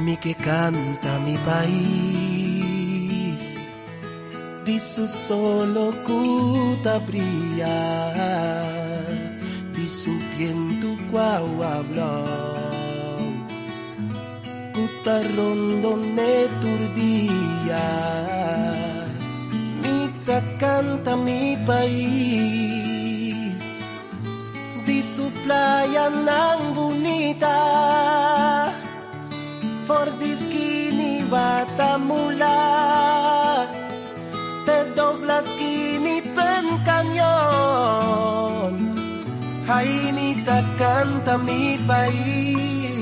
Mi ke kanta mi pais di su solo ku ta bria, di su bientu ku awa blou ku ta rondon'é tur dia. Mi ta kanta mi pais di su playanan bunita, for di skini Watamula te dobla skini Pen Cañon. Ai, mi ta kanta mi pais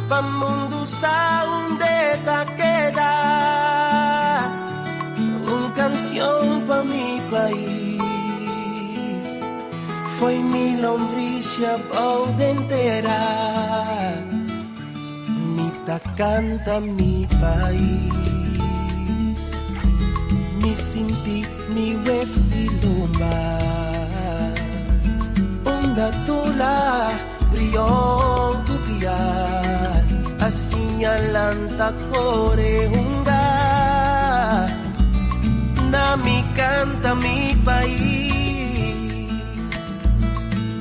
pa mundu sa unda e ta keda. Un kanshon pa mi pais, fo'i mi lombrisia bou den tera. Mi ta kanta mi pais, mi sinti mi wes'i lomba. Unda Tula, Brion ku Piar a siña lanta kore hunga. Na mi kanta mi pais,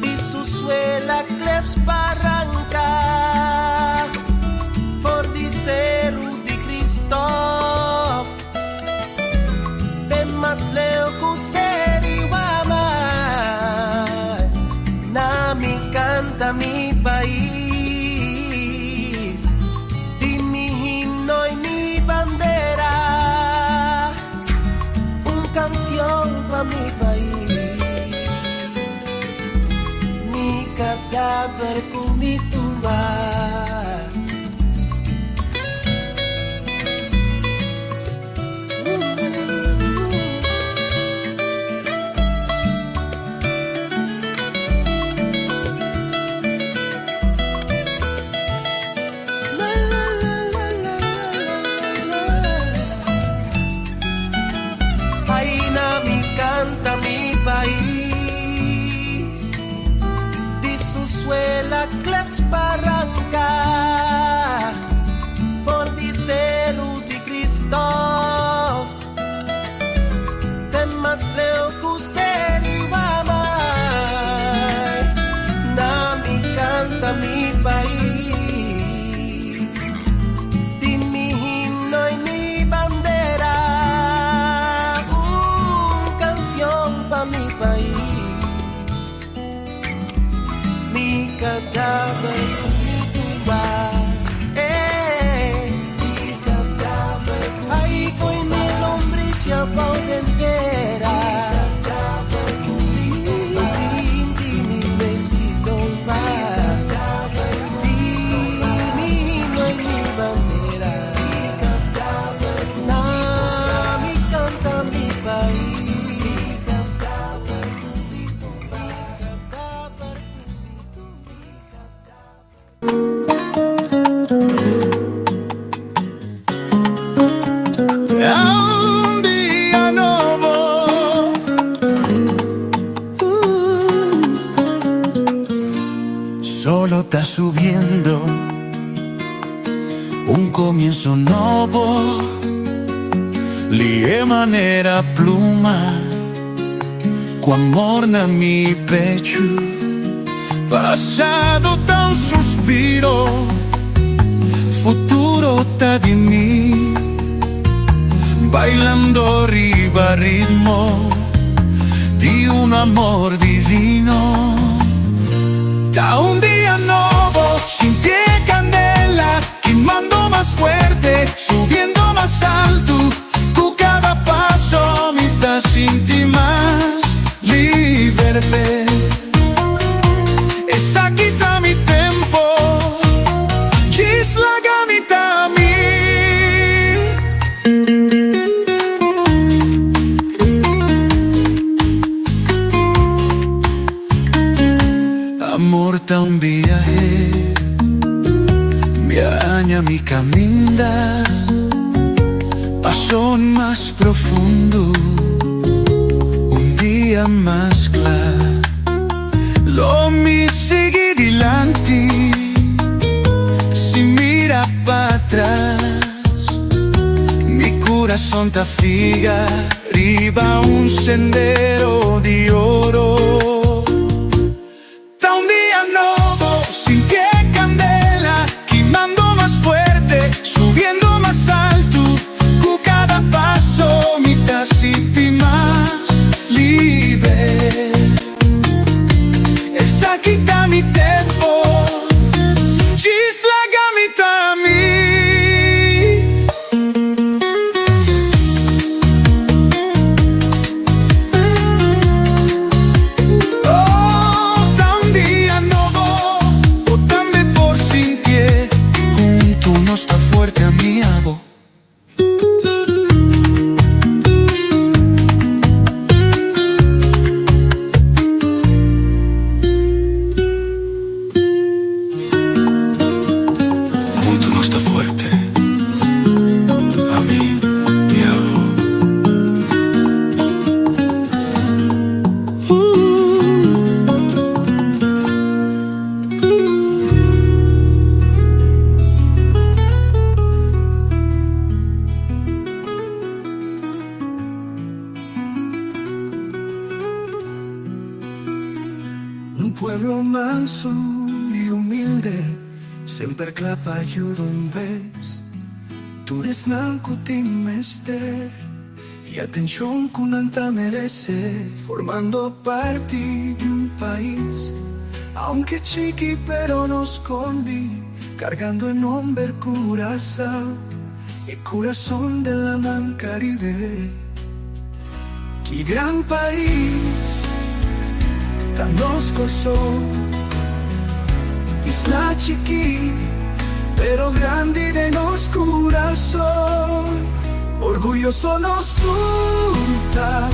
di su suela kleps baranka, for di Seru di Kristof te mas leu ku Seri Wamai. Na mi kanta mi pais, di mi himno i mi bandera. Un kanshon pa mi pais, mi kadaver ku mi tumba. Ai, na mi kanta mi pais, di su suela kleps baranka, for di Seru di Kristof te mas leu ku Seri Wamai. Na mi kanta mi pais, di mi himno i mi bandera. Un kanshon pa mi pais, mi kadaver ku mi tumba. Eh, mi kadaver ku mi Ai, fo'i mi lombrisia bou den tera. Mi sinti mi wes'i lomba. Di mi himno i mi bandera. Na mi kanta mi pais. Un dia nobo. Solo ta subiendo. Un comienzo nobo. Lihe manera pluma. Cu amor na mi pecho. Pasado ta un suspiro. Futuro ta di mi. Bailando riba ritmo di un amor divino. Ta un dia nobo, sinti e candela kimando mas fuerte, subiendo mas alto. Cu cada paso mi ta sinti mas liber. Esaki ta mi tempo, djis laga mi ta mi. Amor ta un biahe, mi a haña mi caminda, paso mas profundo, un dia mas cla. Lo mi sigui dilanti, sin mira. Corazon ta figa riba un sendero di oro. Ta un dia nobo, sinti e candela kimando mas fuerte, subiendo mas alto. Cu cada paso mi ta sinti mas liber. Esaki ta mi tempo, djis laga mi ta mi. Oh, ta un dia nobo, bo tambe por sintié. Hunto nos ta fuerte, ami i abo. Hunto nos ta fuerte, ami i abo. Un pueblo manso i humilde, semper kla pa yuda un bes. Tur esnan ku tin mester i atenshon ku nan ta meresé, formando parti di un pais, aunke chiki pero no skondí, kargando e nomber Curaçao, e kurason di laman Karibe. Ki gran pais ta nos Kòrsou, isla chikí pero grandi den nos kurason. Orguyoso nos tur ta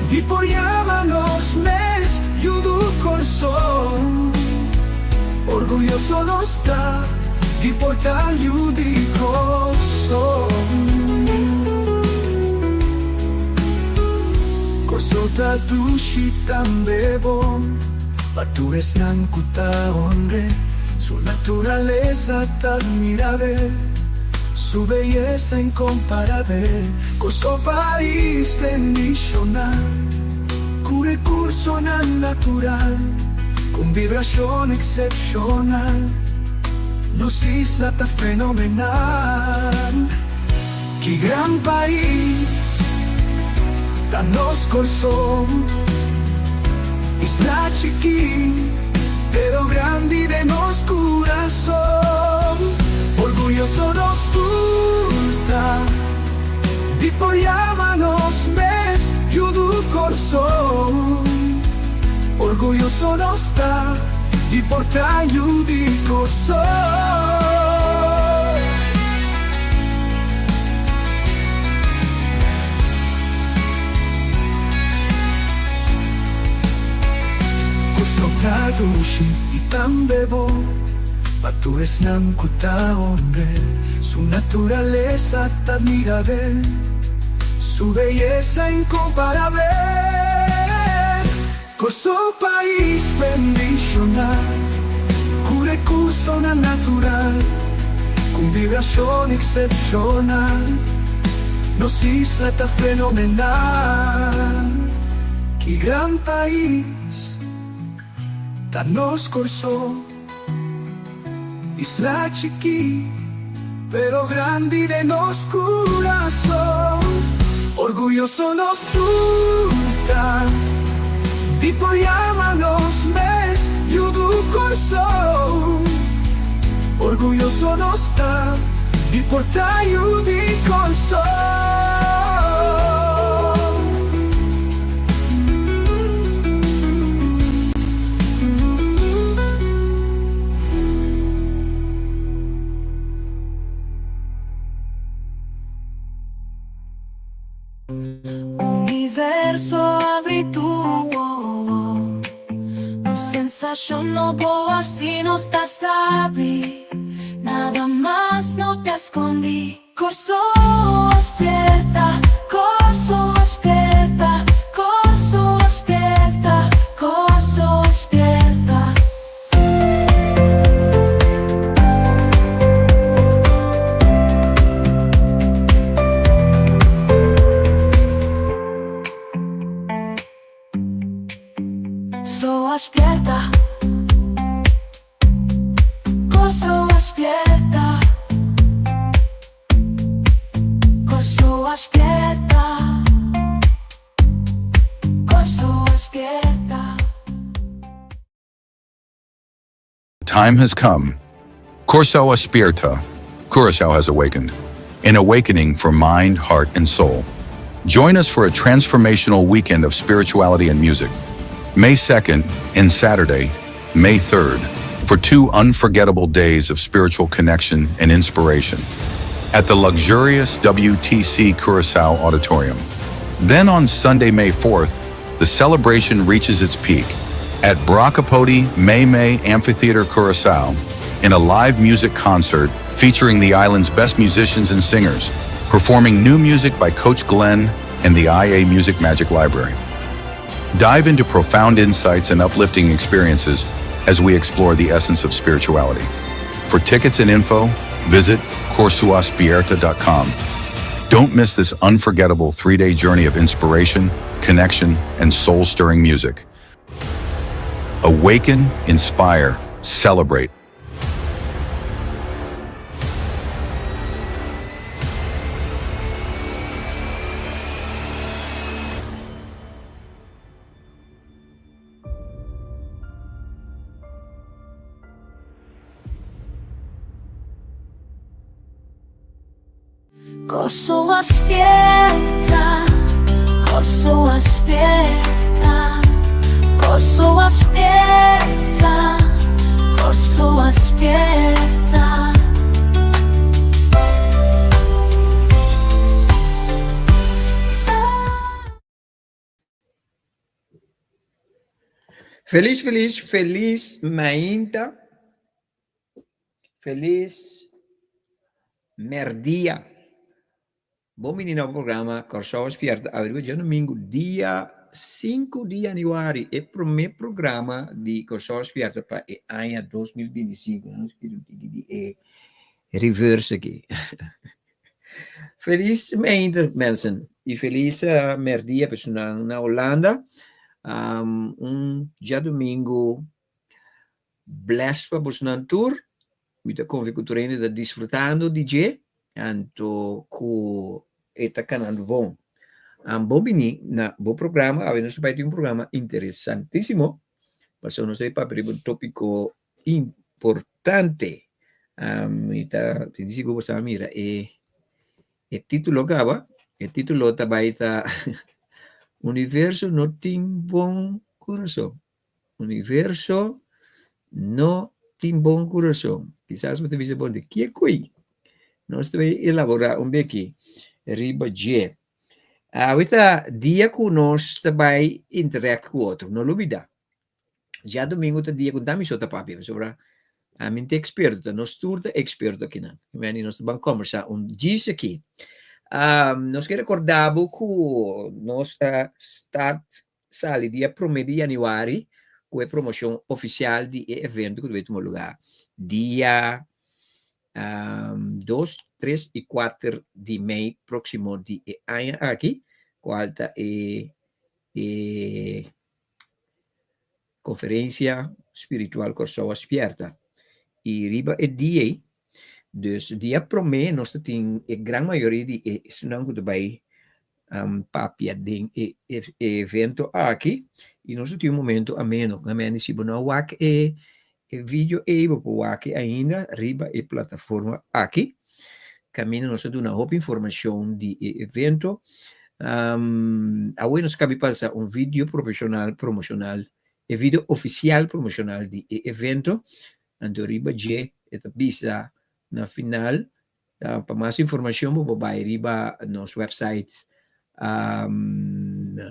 di por yama nos mes Yu di Kòrsou. Orguyoso nos ta di por ta Yu di Kòrsou. Kòrsou ta dushi tambe bon pa tur esnan ku ta honr'é. Su naturalesa ta admirabel, su beyesa inkomparabel. Kòrsou pais bendishoná ku rekursonan natural, ku un vibrashon eksepshonal. Nos isla ta fenomenal. Ki gran pais ta nos Kòrsou, isla chikí pero grandi den nos kurason. Orguyoso nos tur ta di por yama nos mes Yu di Kòrsou. Orguyoso nos ta di por ta Yu di Kòrsou. Kòrsou ta dushi i tambe bon pa tur esnan ku ta honr'é. Su naturalesa ta admirabel, su beyesa inkomparabel. Kòrsou pais bendishoná ku rekursonan natural, ku un vibrashon eksepshonal. Nos isla ta fenomenal. Ki gran pais ta nos Kòrsou, isla chikí pero grandi den nos kurason. Orguyoso nos tur ta di por yama nos mes Yu di Kòrsou. Orguyoso nos ta di por ta Yu di Kòrsou. Universo habri tu wowo. Un sensashon nobo asina nos ta sabi. Nada mas no ta skondí. Kòrsou spièrta, Kòrsou spièrta, Kòrsou spièrta, Kòrsou spièrta. time has come. Kòrsou a spièrta, Curaçao has awakened. An awakening for mind, heart, and soul. Join us for a transformational weekend of spirituality and music. May 2nd and Saturday, May 3rd, for two unforgettable days of spiritual connection and inspiration at the luxurious WTC Curaçao Auditorium. Then on Sunday, May 4th, the celebration reaches its peak at Brakapoti Mei Mei Amphitheater Curaçao in a live music concert featuring the island's best musicians and singers, performing new music by Coach Glenn and the IA Music Magic Library. Dive into profound insights and uplifting experiences as we explore the essence of spirituality. For tickets and info, visit corsouaspierta.com. Don't miss this unforgettable 3-day journey of inspiration, connection, and soul-stirring music. Awaken, inspire, celebrate. Kòrsou a spièrta, Kòrsou a spièrta, Kòrsou a spièrta, Kòrsou a spièrta. Felis felis felis mainta felis merdia bon bini na bo programa Kòrsou Despierta awe riba djadumingu dia sinku di yanüari e prome programa di Kòrsou Despierta pa e aña 2025 nos pidi un tiki di e reverse aki. Felis mainta mensen y felis merdia personan na Holanda. Un djadumingu blessed pa bosnan tur. Mi ta konfia ku tur hende ta disfrutando di dje anto ku e ta kanando bon. Bon bini na bo programa. Awe nos ta bai tin un programa interesantisimo pasobra nos ta bai papia riba un topiko importante. Mi ta di sigur bo sa mira e e título kaba. E título ta bai ta Universo no tin bon kurason. Universo no tin bon kurason. Kisas bo ta bisa bon di ke koi? Nos ta bai elaborá un beki riba dje. Awe ta dia ku nos ta bai interact ku otro, no lubida. Djadumingu ta dia ku ta mi so ta papia pasobra ami ta eksperto, ta nos tur ta eksperto akinan. Meni nos ta ban kombersá un djis aki. Nos ke rekordá bo ku nos a start sali dia promé di yanüari ku e promoshon ofisial di e evento ku ta bai tuma lugá dia dos, tres i kuater di mei próksimo di e aña aki, kual ta e e Konferensia Spiritual Kòrsou a spièrta i riba e dia ei, dus dia promé nos ta tin e gran mayoria di e esnan ku ta bai papia den e evento aki i nos ta tin un momento ameno. Amen si bo no a wak e video ei bo por wak e ainda riba e plataforma aki. Kaminda nos a duna hopi informashon di e evento. Awe nos kabi pasa un video profeshonal promoshonal, e video ofisial promoshonal di e evento. Anto riba dje e ta bisa na final, pa mas informashon bo por bai riba nos website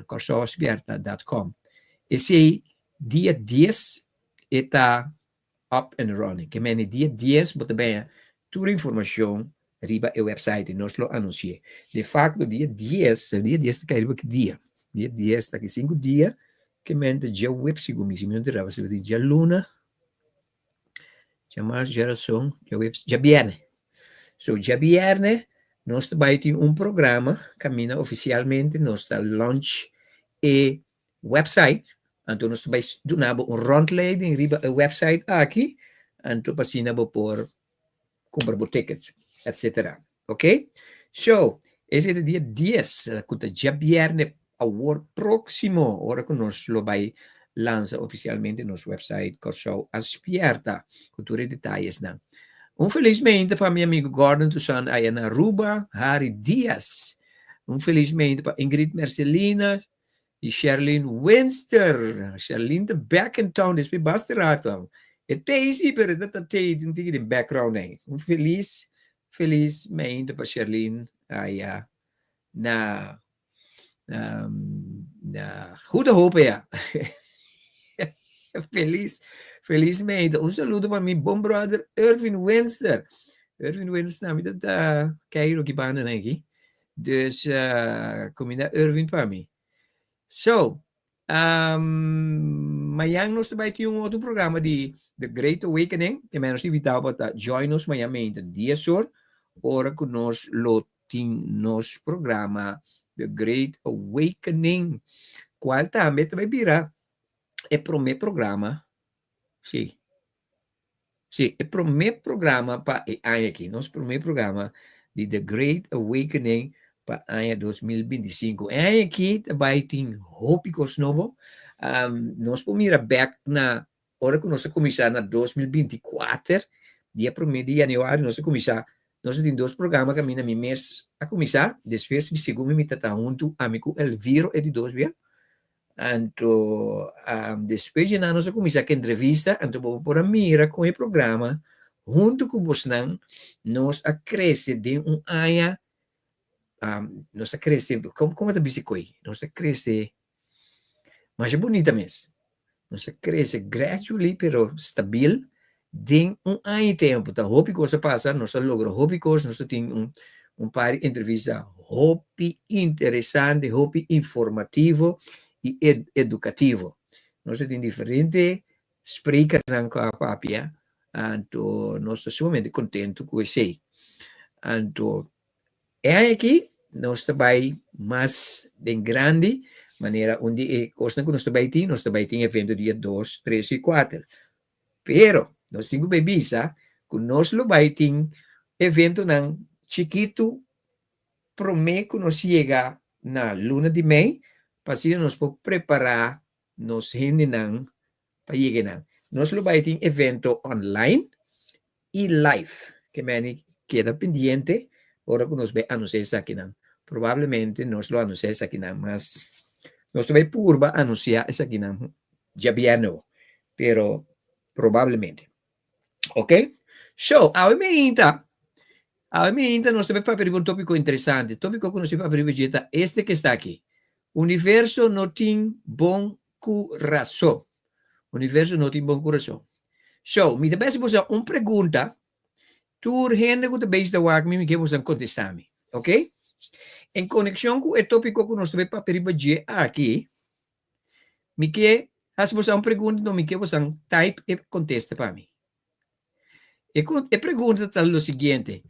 kòrsouaspierta dot com. Esei dia dies e ta up and running. Ke mende dia dies bo ta benya tur informashon riba e website i nos lo anunsi'é. De fakto dia dies, dia dies ta kai riba ki dia? Dia dies ta ki sinku dia ke mente djaweps sigun mi, si mi no ta eraba, si bo tin djaluna, djamars, djarason, djaweps, djabièrnè. So djabièrnè nos ta bai tin un programa kaminda ofisialmente nos ta launch e website, anto nos ta bai duna bo un rondleiding riba e website aki, anto pa asina bo por kumpra bo ticket, etcetera. Ok? So, esei ta dia dies, ku ta djabièrnè awor próksimo, ora ku nos lo bai lansa ofisialmente nos website Kòrsou a Spièrta ku tur e detayesnan. Un felis meinta pa mi amigu Gordon Toussaint aya na Aruba, Harry Diaz. Un felis meinta pa Ingrid Mercelina i Sherlyn Winster. Sherlyn ta back in town despues basta rato. E tei si pero e ta tei un tiki den background ei. Un felis felis meinta pa Sherlyn aya na na Goede Hoop ya. Feliz, feliz meida. Un saludo pa mi bon brother Irvin Winster. Irvin Winster, mi ta Cairo ki banda na aki. Dus uh, kuminda Irvin pa mi. So, um, mañan nos ta bai tin un otro programa di The Great Awakening. Ke men nos invitado pa ta join nos mañan meida 10 or, ora ku nos lo tin nos programa The Great Awakening, cual tambe ta bay bira e prome programa, sí, sí, e prome programa pa e aña aki, nos prome programa di The Great Awakening pa aña 2025. E aña aki ta bay tin hopi cos nobo, um, nos por mira back na Ora ku nos a kuminsá na 2024, dia promé di yanüari nos a kuminsá, nos a tin dos programa kaminda mi mes a kuminsá, despues mi segun mi mi ta ta huntu ami ku Elviro e di dos bia, anto despues di nan nos a kuminsá ku entrevista, anto bo por a mira kon e programa huntu ku bosnan nos a krese den un aña, nos a krese, kon ta bisa koe? Nos a krese Masha bunita mes. Nos a crece gradually pero stabil den un aña y tempo. Ta hopi cos a pasa, nos a logra hopi cos, nos a tin un un par di entrevista hopi interesante, hopi informativo y educativo. Nos a tin diferente sprekernan cu a papia, anto nos ta sumamente contento cu esey. Anto E aña aki nos ta bai mas den grandi manera un di e kosnan ku nos ta bai tin, nos ta bai tin evento dia dos, tres i kuater. Pero nos tin ku bai bisa ku nos lo bai tin eventonan chikitu promé ku nos yega na luna di mei pa asina nos por prepará nos hendenan pa yega nan. Nos lo bai tin evento online i live. Ke meni keda pendiente ora ku nos bai anunsia esakinan. Probablemente nos lo anunsia esakinan mas nos ta bai purba anunsia esakinan djabièrnè awo, pero probablemente. Ok? So, awe meinta, awe meinta nos ta bai papia riba un tópiko interesante. Tópiko ku nos ta bai papia riba dje ta este ke sta aki. Universo no tin bon kurason. Universo no tin bon kurason. So, mi ta bai hasi boso un pregunta. Tur hende ku ta bezig ta wak mi, mi ke boso kontestá mi. Ok? En konekshon ku e tópiko ku nos ta bai papia riba dje aki, mi ke hasi boso un pregunta, no mi ke boso type e kontesta pa mi. E, e pregunta ta lo siguiente.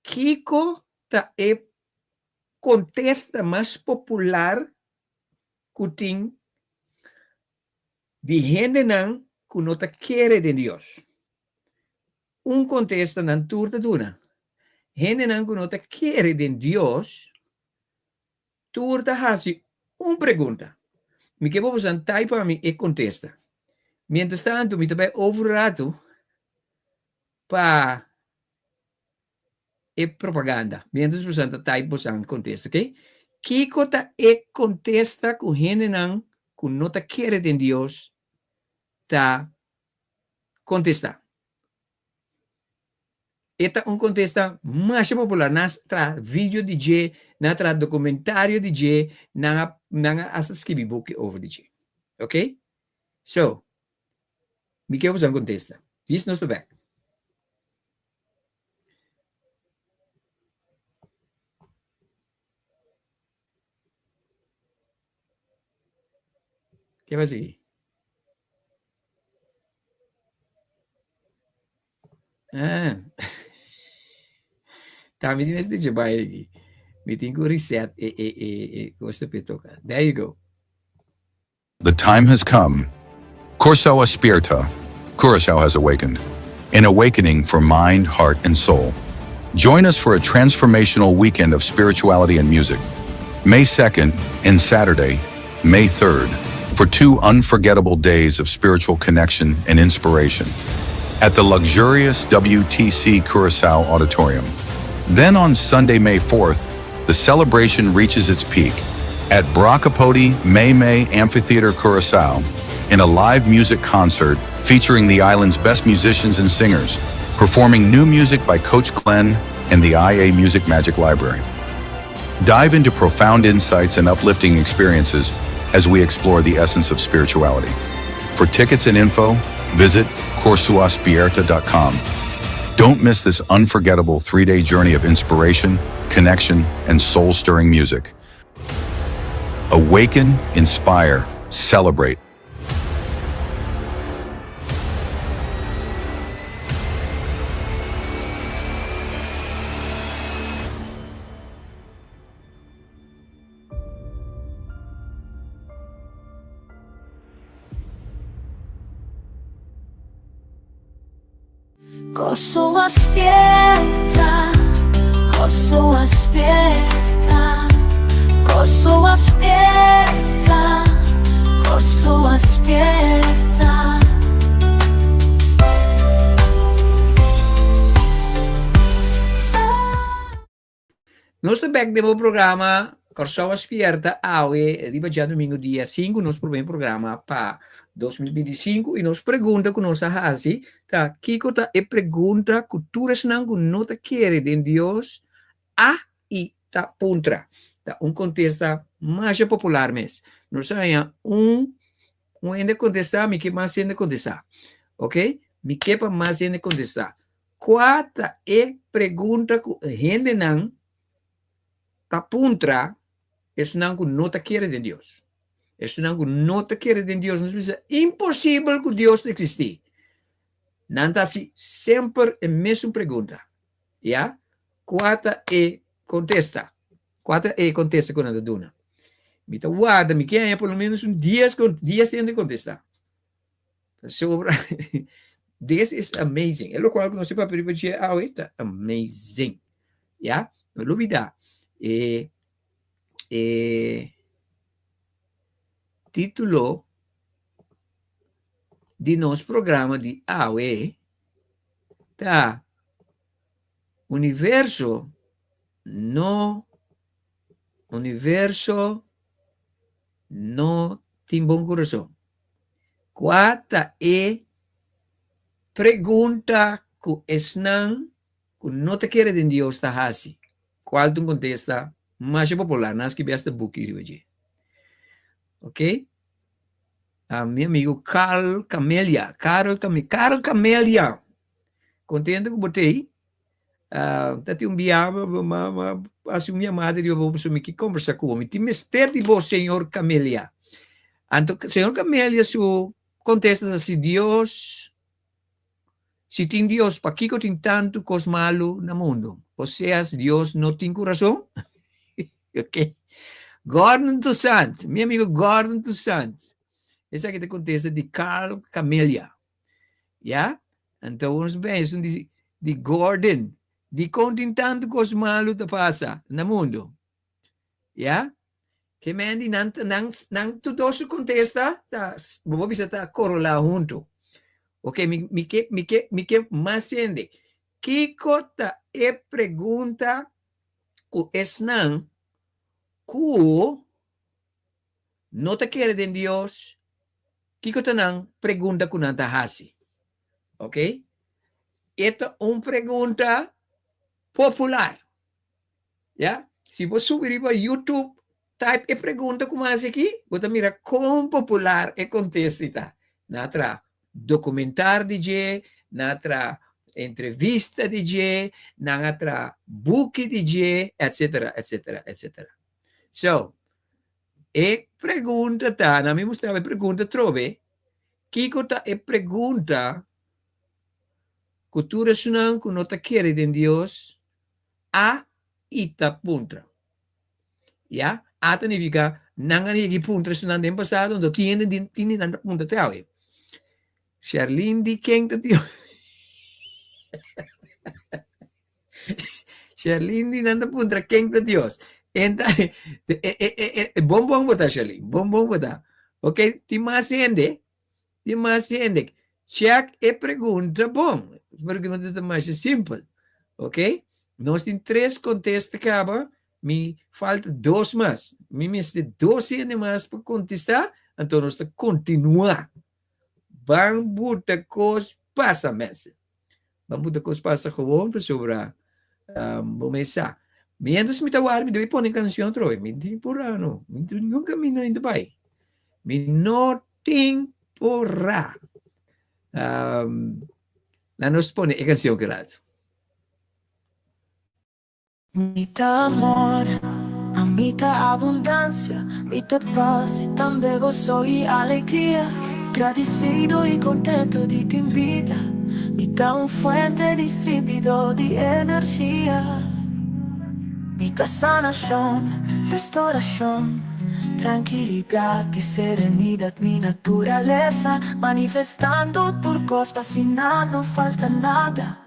Kiko ta e kontesta mas popular ku tin di hendenan ku no ta kere den Dios? Un kontesta nan tur ta duna. Hendenan ku no ta kere den Dios tur ta hasi un pregunta. Mi ke bo bosan tai pa mi e kontesta. Mientras tantu mi ta bai over ratu pa e propaganda. Mientras bosan ta type bosan kontesta, ok? Kiko ta e kontesta ku hendenan ku no ta kere den Dios ta kontestá? E ta un kontesta masha popular. Nan a traha video di dje, nan a traha dokumentario di dje, nan a nan a hasta skibi buki over di dje. Ok? So, mi ke bosan kontesta. Dis nos ta bek. Ke pasa aki? Ah. Tambe tin mester dje bai aki. Mi tin ku reset e e e e kos ta pe toka. There you go. The time has come. Kòrsou a spierta, Curaçao has awakened. An awakening for mind, heart and soul. Join us for a transformational weekend of spirituality and music. May 2nd and Saturday, May 3rd. for two unforgettable days of spiritual connection and inspiration at the luxurious WTC Curaçao Auditorium. Then on Sunday, May 4th, the celebration reaches its peak at Brakapoti Mei Mei Amphitheater Curaçao in a live music concert featuring the island's best musicians and singers, performing new music by Coach Glenn and the IA Music Magic Library. Dive into profound insights and uplifting experiences as we explore the essence of spirituality. For tickets and info, visit korsoaspierta.com. Don't miss this unforgettable 3-day journey of inspiration, connection, and soul-stirring music. Awaken, inspire, celebrate. Kòrsou a spierta, Kòrsou a spierta, Kòrsou a spierta, Kòrsou a spierta. Nos ta bek den bo programa Kòrsou a Spierta awe riba djadumingu dia sinku nos promé programa pa 2025 i nos pregunta ku nos a hasi ta kiko ta e pregunta ku tur esnan ku no ta kere den Dios a i ta puntra. Ta un kontesta masha popular mes. Nos a haña un un hende kontestá mi ke mas hende kontestá. Ok mi ke pa mas hende kontestá. Kua ta e pregunta ku hendenan ta puntra esnan ku no ta kere den Dios? Esnan ku no ta kere den Dios, nos bisa imposibel ku Dios ta eksistí. Nan ta hasi semper e mesun pregunta. Ya? Kua ta e kontesta? Kua ta e kontesta ku nan ta duna? Mi ta warda, mi ke haña por lo menos un dies, dies hende kontestá. Pasobra, this is amazing. E lokual ku nos ta papia riba dje awe ta amazing. Ya, no lubida e e título di nos programa di awe ta Universo no Universo no tin bon kurason. Kua ta e pregunta ku esnan ku no ta kere den Dios ta hasi? Kual ta un kontesta masha popular? Nan a skibi hasta buki riba dje. Ok? Ah, mi amigo Carl Camelia, Carl Camelia, Carl Camelia. Contento ku bo ta ei. Ah, ta tin un bia ma ma hasi un yamada riba bo pasobra mi ke kombersá ku bo. Mi tin mester di bo, señor Camelia. Anto señor Camelia su kontesta ta si Dios, si tin Dios, pakiko tin tantu kos malu na mundu? Oseas Dios no tin kurason? Ok. Gordon Toussaint, mi amigo Gordon Toussaint. Esaki ta kontesta di Carl Camelia. Ya? Anto ons mensen di, di Gordon, di kon tin tantu kos malu ta pasa na mundu. Ya? Ke men di nan, nan, nan tur dos su kontesta ta, bo por bisa ta korolá huntu. Ok, mi, mi ke, mi ke, mi ke mas hende. Kiko ta e pregunta ku esnan ku no ta kere den Dios, kiko ta nan pregunta ku nan ta hasi? Ok? E ta un pregunta popular. Ya? Si bo subi riba YouTube, type e pregunta ku mi hasi aki, bo ta mira kon popular e kontesta ta. Nan a traha dokumentar di dje, nan a traha entrevista di dje, nan a traha buki di dje, etsetera, etsetera, etsetera. So, e pregunta ta, na mi mustraba e pregunta atrobe, kiko ta e pregunta ku tur esunnan ku no ta kere den Dios a i ta puntra? Ya, a ta nifiká nan a yega i puntra esunnan den pasado, anto tin hende tin di nan ta puntra te awe. Sherlyn di ken ta Dios? Sherlyn di nan ta puntra ken ta Dios. Enta e e e e bon bon bo ta Sherlyn, bon bon bo ta. Ok, tin mas hende? Tin mas hende? Check e pregunta bon. E pregunta ta masha simpel. Ok? Nos tin tres kontesta kaba, mi falta dos mas. Mi mester dos hende mas pa kontestá, anto nos ta kontinuá. Ban buta kos pasa, mensen. Ban buta kos pasa gewoon pasobra um, bo mes sa. Mientras mi ta warda, mi debe pone canción atrobe. Mi tin purá no. Mi tin ningun camino ainda bai. Mi no tin purá. Um, na nos pone e canción ki rato. Mi ta amor, ami ta abundancia, mi ta paz y tambe gozo y alegria. Gradicido y contento di tin bida, mi ta un fuente distribuidor di energia. Mi ta sanacion, restauracion, trankilidad y serenidad, mi naturalesa, manifestando tur cos pa asina no falta nada.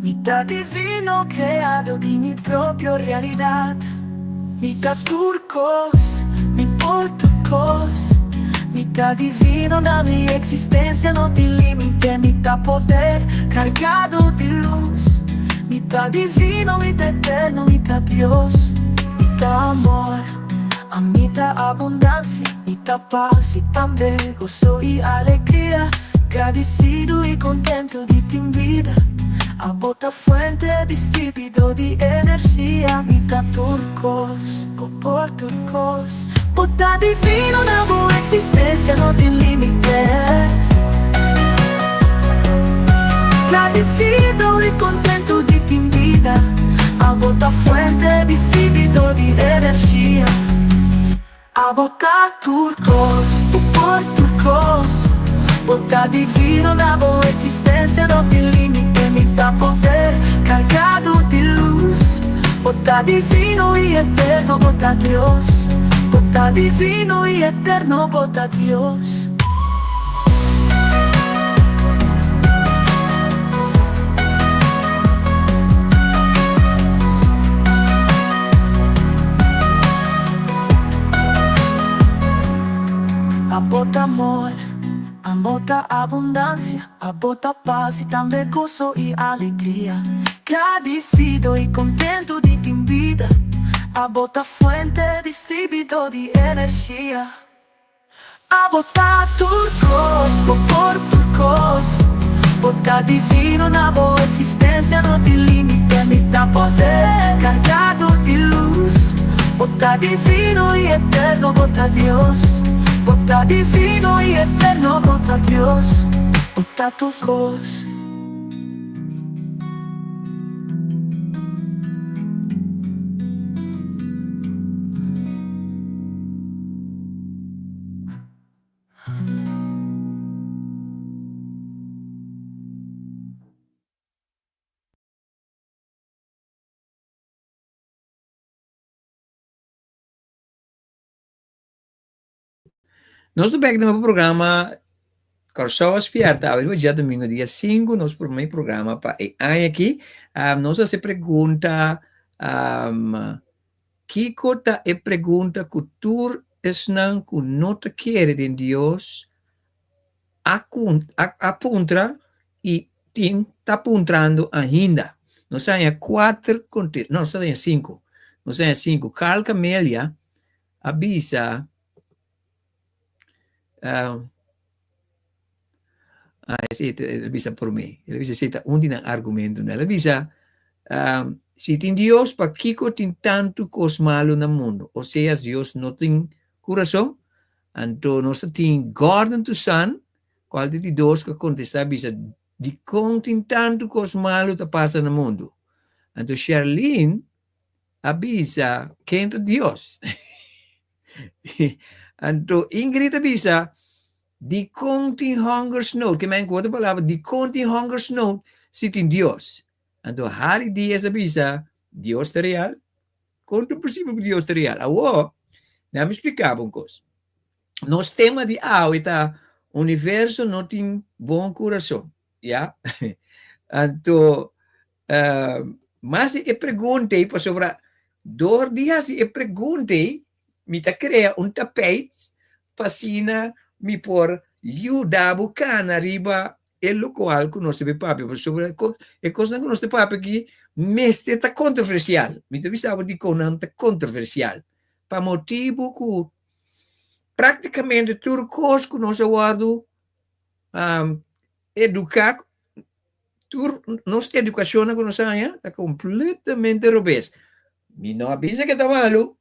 Mi ta divino creado di mi propio realidad. Mi ta tur cos, mi por tur cos. Mi ta divino na mi existencia no tin limite. Mi ta poder cargado di luz. Mi ta divino, mi ta eterno, mi ta Dios. Mi ta amor, ami ta abundancia, mi ta paz y tambe gozo y alegria. Gradisido i kontentu di tin bida. Abo ta fuente distribuidor di energia. Mi ta tur kos, bo por tur kos. Bo ta divino na bo eksistensia no tin límite. Gradisido i kontentu di tin bida. Abo ta fuente distribuidor di energia. Abo ta tur kos, bo por tur kos. Bo ta divino na bo eksistensia no tin limite. Mi ta poder kargado di lus. Bo ta divino i eterno, bo ta Dios. Bo ta divino i eterno, bo ta Dios. Abo ta amor, abo ta abundancia, abo ta paz y tambe gozo y alegria. Gradicido y contento di tin bida, abo ta fuente distribuidor di energia. Abo ta tur kos, bo por tur kos. Bo ta divino na bo eksistensia no tin limite. Mi ta poder kargado di lus. Bo ta divino i eterno, bo ta Dios. Bo ta divino i eterno, bo ta Dios. Bo ta tur kos. Nos ta bek den e programa Kòrsou a Spièrta. Awe riba djadumingu dia sinku nos promé programa pa e aña aki. Nos a hasi pregunta Kiko ta e pregunta ku tur esnan ku no ta kere den Dios a a puntra i tin ta puntrando ainda? Nos a haña kuater kontesta, no, nos a haña sinku. Nos a haña sinku. Carl Camelia a bisa esei el a bisa promé, el a bisa esei ta un di nan argumentonan. El a bisa, si tin Dios, pakiko tin tantu kos malu na mundu? Osea, Dios no tin kurason? Anto nos ta tin Gordon Toussaint, kual ta di dos ku a kontestá a bisa, dikon tin tantu kos malu ta pasa na mundu? Anto Sherlyn a bisa, Ken ta Dios? Anto Ingrid a bisa, Dikon tin hongersnood? Ke men ku otro palabra, dikon tin hongersnood si tin Dios? Anto Harry Diaz a bisa, Dios ta real? Kon ta posibel ku Dios ta real? Awor, nan mi splika bo un kos. Nos tema di awe ta universo no tin bon kurason. Ya? Anto, mas di e pregunta ei, pasobra dor di hasi e pregunta ei, Mi ta krea un tapijt pa asina mi por yuda bo kana riba e lokual ku nos ta bin papia, pasobra e kosnan ku nos ta papia aki mester ta kontroversial. Mi ta bisa bo dikon nan ta kontroversial, pa motibu ku praktikamente tur kos ku nos a wòrdu eduká, tur nos edukashonnan ku nos a haña ta kompletamente robes. Mi no a bisa ke ta malu,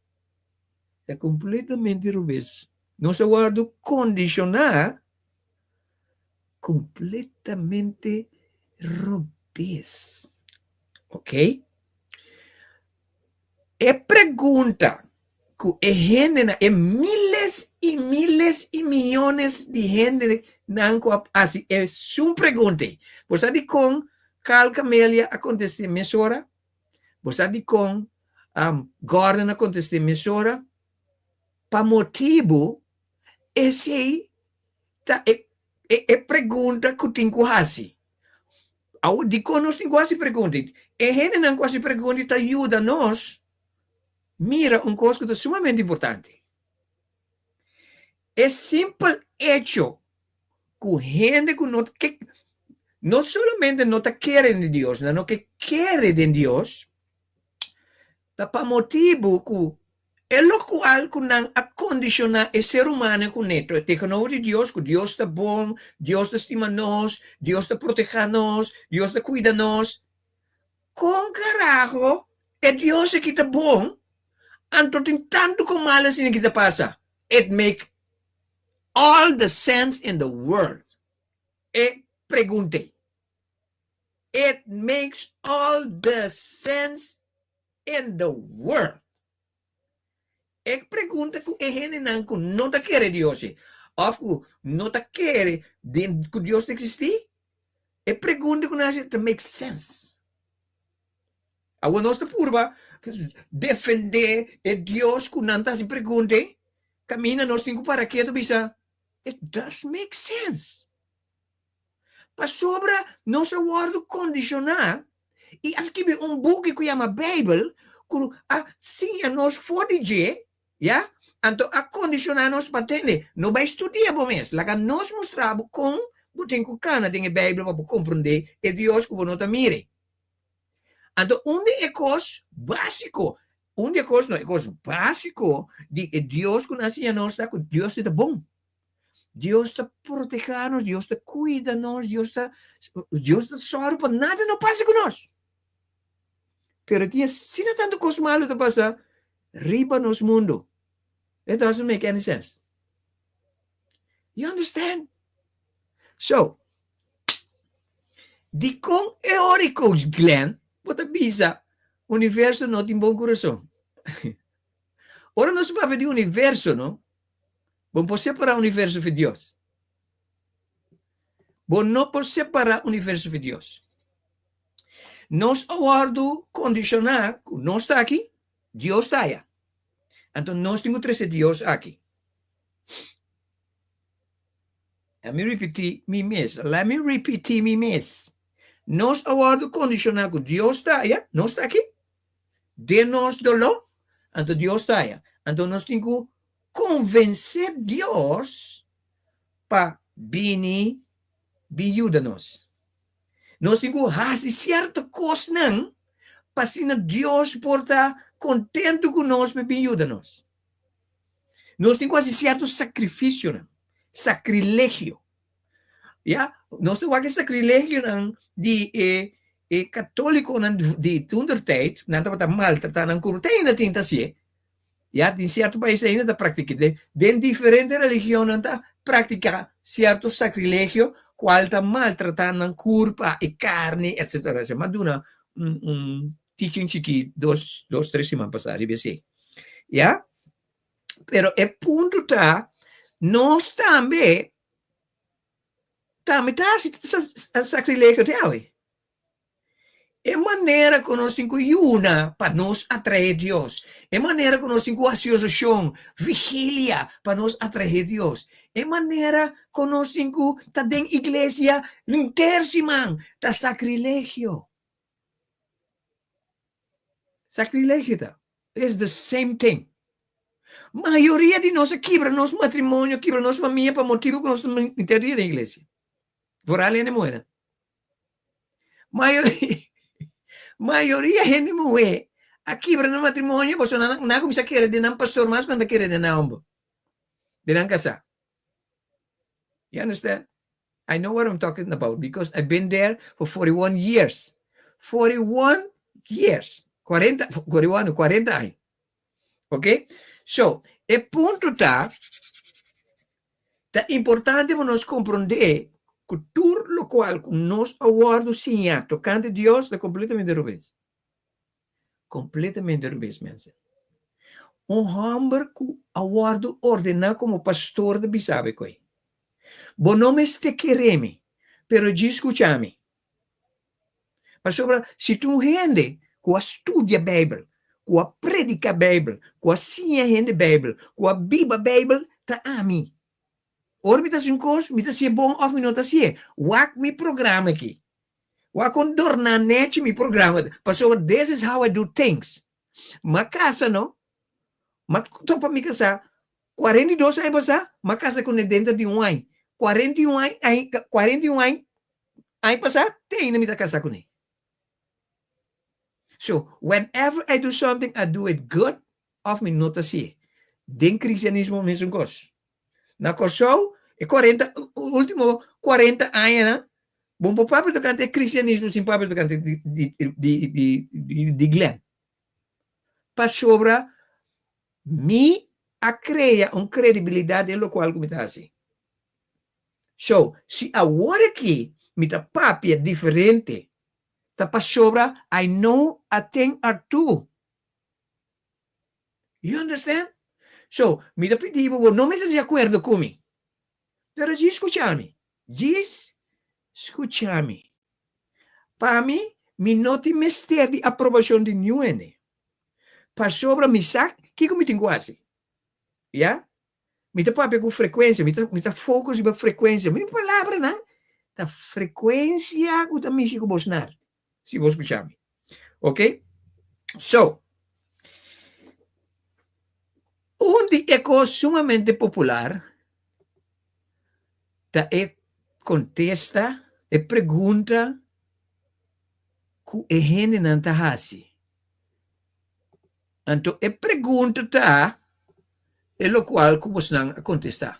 ta kompletamente robes. Nos a wòrdu kondishoná kompletamente robes. Ok? E pregunta ku e hendenan, e miles i miles i miyones di hendenan ku a hasi esun pregunta ei. Bo sa dikon Carl Camelia a kontest'é mesora? Bo sa dikon Gordon a kontest'é mesora? Pa motibu esei ta e e pregunta ku tin ku hasi. Awor, dikon nos tin ku hasi pregunta? E hendenan ku hasi pregunta ta yuda nos mira un kos ku ta sumamente importante. E simpel echo ku hende ku no ke, no solamente no ta kere den Dios, nan no ke kere den Dios, ta pa motibu ku E lokual ku nan a kondishoná e ser humano kuné tegenover di Dios, ku Dios ta bon, Dios ta stima nos, Dios ta protehá nos, Dios ta kuida nos. Kon karaho e Dios aki ta bon, anto tin tantu kon mal asina ki ta pasa? It make all the sense in the world. E pregunta ei. It makes all the sense in the world? E pregunta ku e hendenan ku no ta kere Dios e, òf ku no ta kere den ku Dios ta eksistí, e pregunta ku nan hasi ta make sense. Awor nos ta purba defendé e Dios ku nan ta hasi pregunta ei, kaminda nos tin ku para ketu bisa, it does make sense. Pasobra nos a wòrdu kondishoná i a skibi un buki ku yama Beibel ku a siña nos for di dje, ya, anto a kondishoná nos pa tende. No bai studia bo mes, laga nos mustra bo kon bo tin ku kana den e Beibel pa bo komprondé e Dios ku bo no ta mira. Anto un di e kos básiko, un di e kos no, e kos básiko di e Dios ku nan a siña nos ta ku Dios ta bon. Dios ta protehá nos, Dios ta kuida nos, Dios ta, Dios ta sòru pa nada no pasa ku nos. Pero tin asina tantu kos malu ta pasa riba nos mundu. It doesn't make any sense. You understand? So, dikon e ora i Coach Glenn bo ta bisa universo no tin bon kurason? Ora nos papia di universo, no? Bo por separá universo fi Dios. Bo no por separá universo fi Dios. Nos a wòrdu kondishoná ku nos ta aki, Dios ta aya. Anto nos tin ku trese Dios aki. Let me repetí mi mes. Let me repetí mi mes. Nos a wòrdu kondishoná ku Dios ta aya, nos ta aki. Den nos doló, anto Dios ta aya. Anto nos tin ku Konvensé Dios pa bini bin yuda nos. Nos tin ku hasi sierto kosnan pa asina Dios por ta kontentu ku nos pa bin yuda nos. Nos tin ku hasi sierto sakrifisionan, sakrilegio. Ya, nos ta wak e sakrilegionan di e e katólikonan di toentertijd, nan tabata maltratá nan kurpa, te ainda tin ta hasié. Ya, den sierto pais ainda ta praktiká. Den, den diferente religionnan ta praktiká sierto sakrilegio kual ta maltratá nan kurpa, e karni, etsetera, etsetera. M'a duna un, un teaching chikí dos, dos, tres siman pasá riba esei. Ya? Pero e punto ta, nos tambe, tambe ta hasi sakrilegio te awe. E manera ku nos tin ku yuna pa nos atraé Dios, e manera ku nos tin ku hasi orashon, vigilia pa nos atraé Dios, e manera ku nos tin ku ta den iglesia henter siman ta sakrilegio. Sakrilegio ta, it's the same thing. Mayoria di nos a kibra nos matrimonio, kibra nos famia pa motibu ku nos ta miter dia den iglesia. Vooral hende muhénan. Mayoria, mayoria hende muhé a kibra nan matrimonio pasobra nan, nan a kuminsá kere den nan pastor mas ku nan ta kere den nan homber, den nan kasá. You understand? I know what I'm talking about because I've been there for 41 years. 41 years. 40, 41, 40 aña. Ok? So, e punto ta, ta importante pa nos comprende ku tur lokual ku nos a wòrdu siñá tokante Dios ta kompletamente robes. Kompletamente robes, mensen. Un hòmber ku a wòrdu ordená komo pastor ta bisa bo koe, Bo no mester kere mi, pero djis skucha mi. Pasobra si ta un hende ku a studia Beibel, ku a prediká Beibel, ku a siña hende Beibel, ku a biba Beibel, ta ami. Ora mi ta hasi un kos, mi ta hasié bon òf mi no ta hasié. Wak mi programa aki. Wak kon dorná nèchi mi programa ta. Pasobra this is how I do things. M'a kasa no, m'a topa mi kasá 42 aña pasá, m'a kasa kuné denter di un aña. 41 aña, 41 aña Aña pasá te ainda mi ta kasá kuné. So, whenever I do something, I do it good òf mi no ta hasié. Den kristianismo mesun kos. Na Kòrsou, e kuarenta, último kuarenta añanan, bo no por papia tokante e kristianismo sin papia tokante di di di di di di Glenn. Pasobra mi a krea un kredibilidat den lokual ku mi ta hasi. So, si awor aki mi ta papia diferente, ta pasobra I know a thing or two. You understand? So, mi ta pidi bo, bo no mester di akuerdo ku mi, pero djis skucha mi. Djis skucha mi. Pa mi, mi no tin mester di aprobashon di niun hende, pasobra mi sa kiko mi tin ku hasi. Ya? Mi ta papia ku frekuensia, mi ta mi ta focus riba frekuensia. Mi palabranan ta frekuensia ku ta mishi ku bo snar, si bo skucha mi. Ok? So, un di e kos sumamente popular ta e kontesta, e pregunta ku e hendenan ta hasi. Anto e pregunta ta e lokual ku bosnan a kontestá.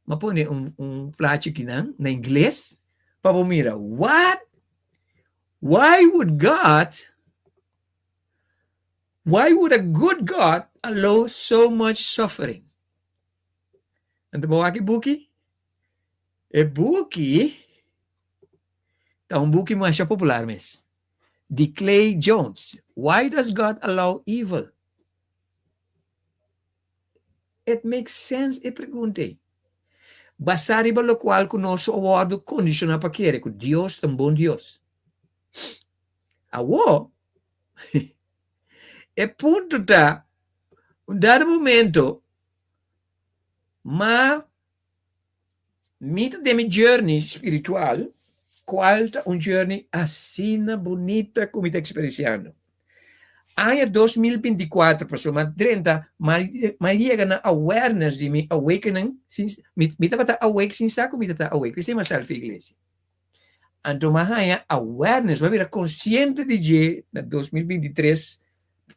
M'a pone un un plachi akinan na ingles pa bo mira. What? Why would God, why would a good God allow so much suffering? Anto bo wak e buki? E buki ta un buki masha popular mes. Di Clay Jones, Why Does God Allow Evil? It makes sense e pregunta ei. Basá riba lokual ku nos a wòrdu kondishoná pa kere, ku Dios ta un bon Dios. Awor, e punto ta, un dado momento, ma Mi ta den mi journey spiritual, cual ta un journey asina bunita cu mi ta experienciando. Aña 2024, pasobra mi a drenta, mi a yega na awareness di mi awakening, sin, mi, mi tabata awake sin sa cu mi ta awake, p'esei mi a sali fi iglesia. Anto mi a haña awareness, mi a bira consciente di dje na 2023,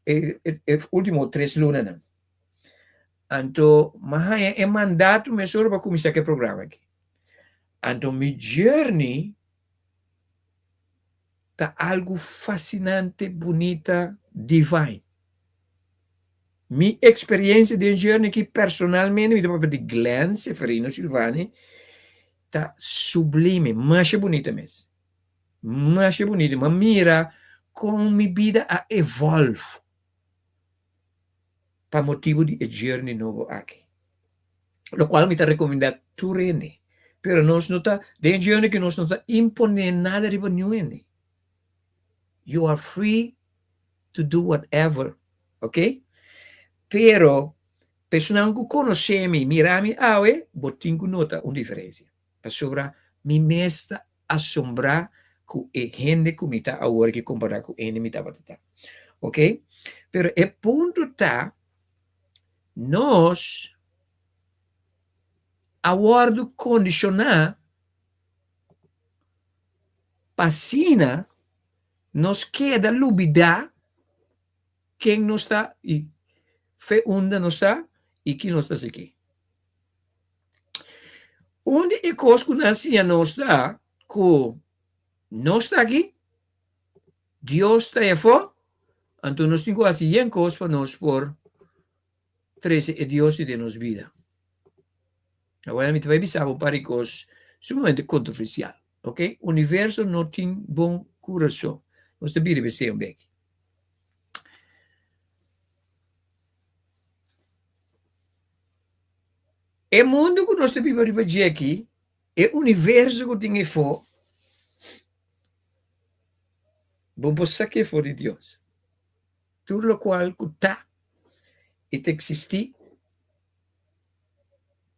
e, e, e ultimo tres lunanan. Anto m'a haña e mandato mesora pa kuminsá ku e programa aki. Anto mi journey ta algu fasinante, bunita, divine. Mi eksperiencia den journey aki personalmente, mi ta papia di Glenn Seferino Silvani, ta sublime, masha bunita mes. Masha bunita. M'a mira kon mi bida a evolve. pa motibu di e journey nobo aki. Lokual mi ta rekomendá tur hende. Pero nos no ta, den e journey aki nos no ta imponé nada riba niun hende. You are free to do whatever, ok? Pero personanan ku konosé mi, mira mi awe, bo tin ku nota un diferensia. Pasobra mi mes ta asombrá ku e hende ku mi ta awor aki kompará ku hende mi tabata ta. Ok? Pero e punto ta, Nos a wòrdu kondishoná pa asina nos keda lubidá ken nos ta i fe unda nos ta i ki nos ta sigui. Un di e kos ku nan a siña nos ta ku nos ta aki, Dios ta afó, anto nos tin ku hasi yen kos pa nos por trese e Dios di den nos bida. Awor mi ta bai bisa bo un par di kos sumamente kontroversial, ok? Universo no tin bon kurason. Nos ta bira besei un beki. E mundu ku nos ta biba riba dje aki, e universo ku tin afó, Bo por sak'é for di Dios. Tur lokual ku ta i ta eksistí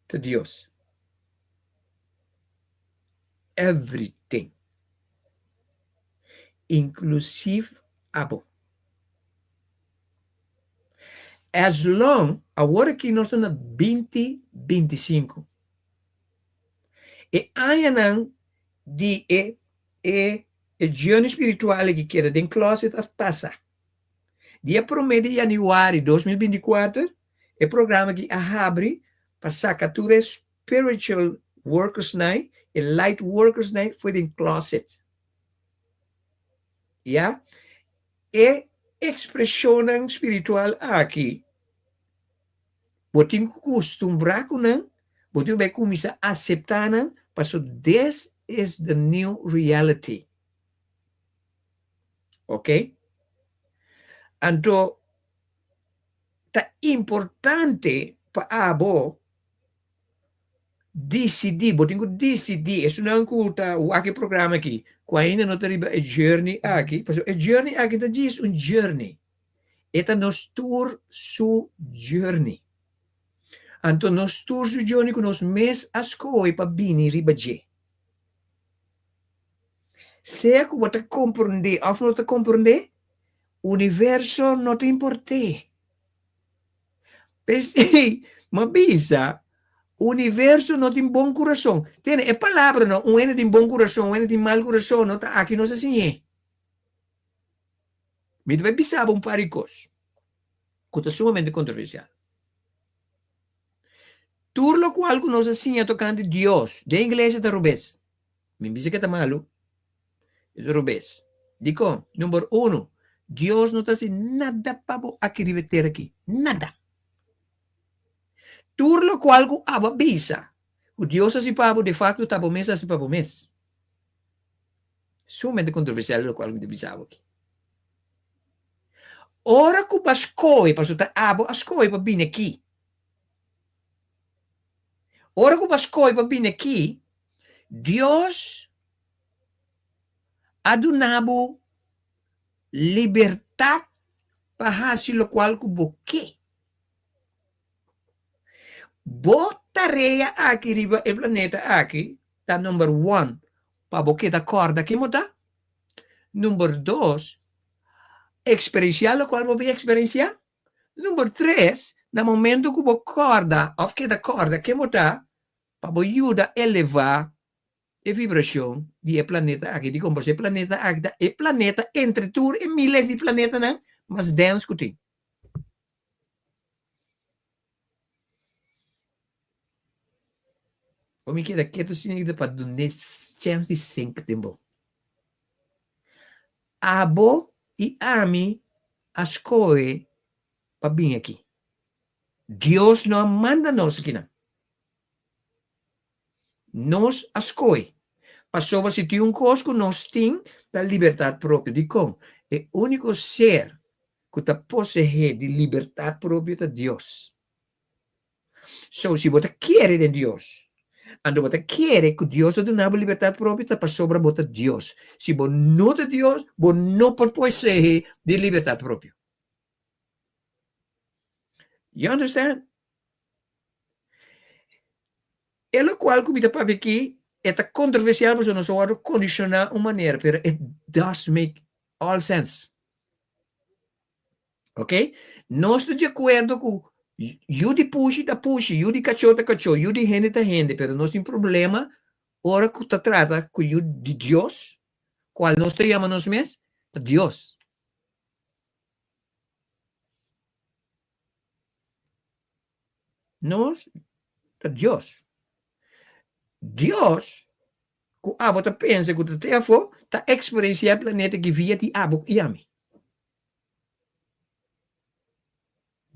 ta Dios. Everything. Inklusiv abo. As long, awor aki nos ta na binti 25. E añanan di e e e journey spiritual aki keda den closet a pasa. Dia prome di januari 2024 e programa aki a habri pa saca tur e spiritual workers nan, e light workers nan for den closet. Ya, e expresionnan spiritual aki bo tin cu custumbra cu nan, bo tin cu bay cuminsa acepta nan, paso this is the new reality. Ok? Anto, ta importante pa abo disidí, bo tin ku disidí, esunnan ku ta wak e programa aki, ku ainda no ta riba e journey aki, pasobra e journey aki ta djis un journey, e ta nos tur su journey. Anto nos tur su journey ku nos mes a skohe pa bini riba dje. Sea ku bo ta komprondé òf no ta komprondé, universo no ta import'é. P'esei, m'a bisa, universo no tin bon kurason. Tene, e palabra no, un hende tin bon kurason, un hende tin mal kurason, no ta aki nos a siñ'é. Mi ta bai bisa bo un par di kos ku ta sumamente kontroversial. Tur lokual ku nos a siña tokante Dios den iglesia ta robes. Mi bisa ke ta malu, e ta robes. Dikon? Number uno, Dios no ta hasi nada pa bo aki riba e tera aki. Nada! Tur lokual ku abo a bisa ku Dios hasi pa bo, de fakto ta bo mes hasi pa bo mes. Sumamente kontroversial lokual ku mi ta bisa abo aki. Ora ku bo a skohe, pasobra ta abo a skohe pa bini aki. Ora ku bo a skohe pa bini aki, Dios a duna bo libertat pa hasi lokual ku bo ke. Bo tarea aki riba e planeta aki ta number one pa bo keda kòrda ken bo ta, number dos eksperensiá lokual bo bin eksperensiá, number tres na momento ku bo kòrda òf keda kòrda ken bo ta pa bo yuda elevá e vibrashon di e planeta aki. Dikon? Pasobra e planeta aki ta e planeta entre tur e miles di planetanan mas dens ku tin. Bo mi keda ketu sinti pa dun'é chèns di sink den bo. Abo i ami a skohe pa bin aki. Dios no a manda nos akinan. Nos a skohe. Pasobra si tin un kos ku nos tin ta libertat propio. Dikon? E úniko ser ku ta poseé di libertat propio ta Dios. So, si bo ta kere den Dios, anto bo ta kere ku Dios ta duna bo libertat propio ta pasobra bo ta Dios. Si bo no ta Dios, bo no por poseé di libertat propio. You understand? E lokual ku mi ta papia aki e ta kontroversial pasobra nos a wòrdu kondishoná un manera, pero it does make all sense. Ok? Nos ta di akuerdo ku. Yu di pushi ta pushi, yu di kachó ta kachó, yu di hende ta hende, pero nos tin problema ora ku ta trata ku yu di Dios, kual nos ta yama nos mes, ta Dios. Nos ta Dios. Dios, ku abo ta pensa ku ta te afó, ta eksperensiá e planeta aki via di abo i ami.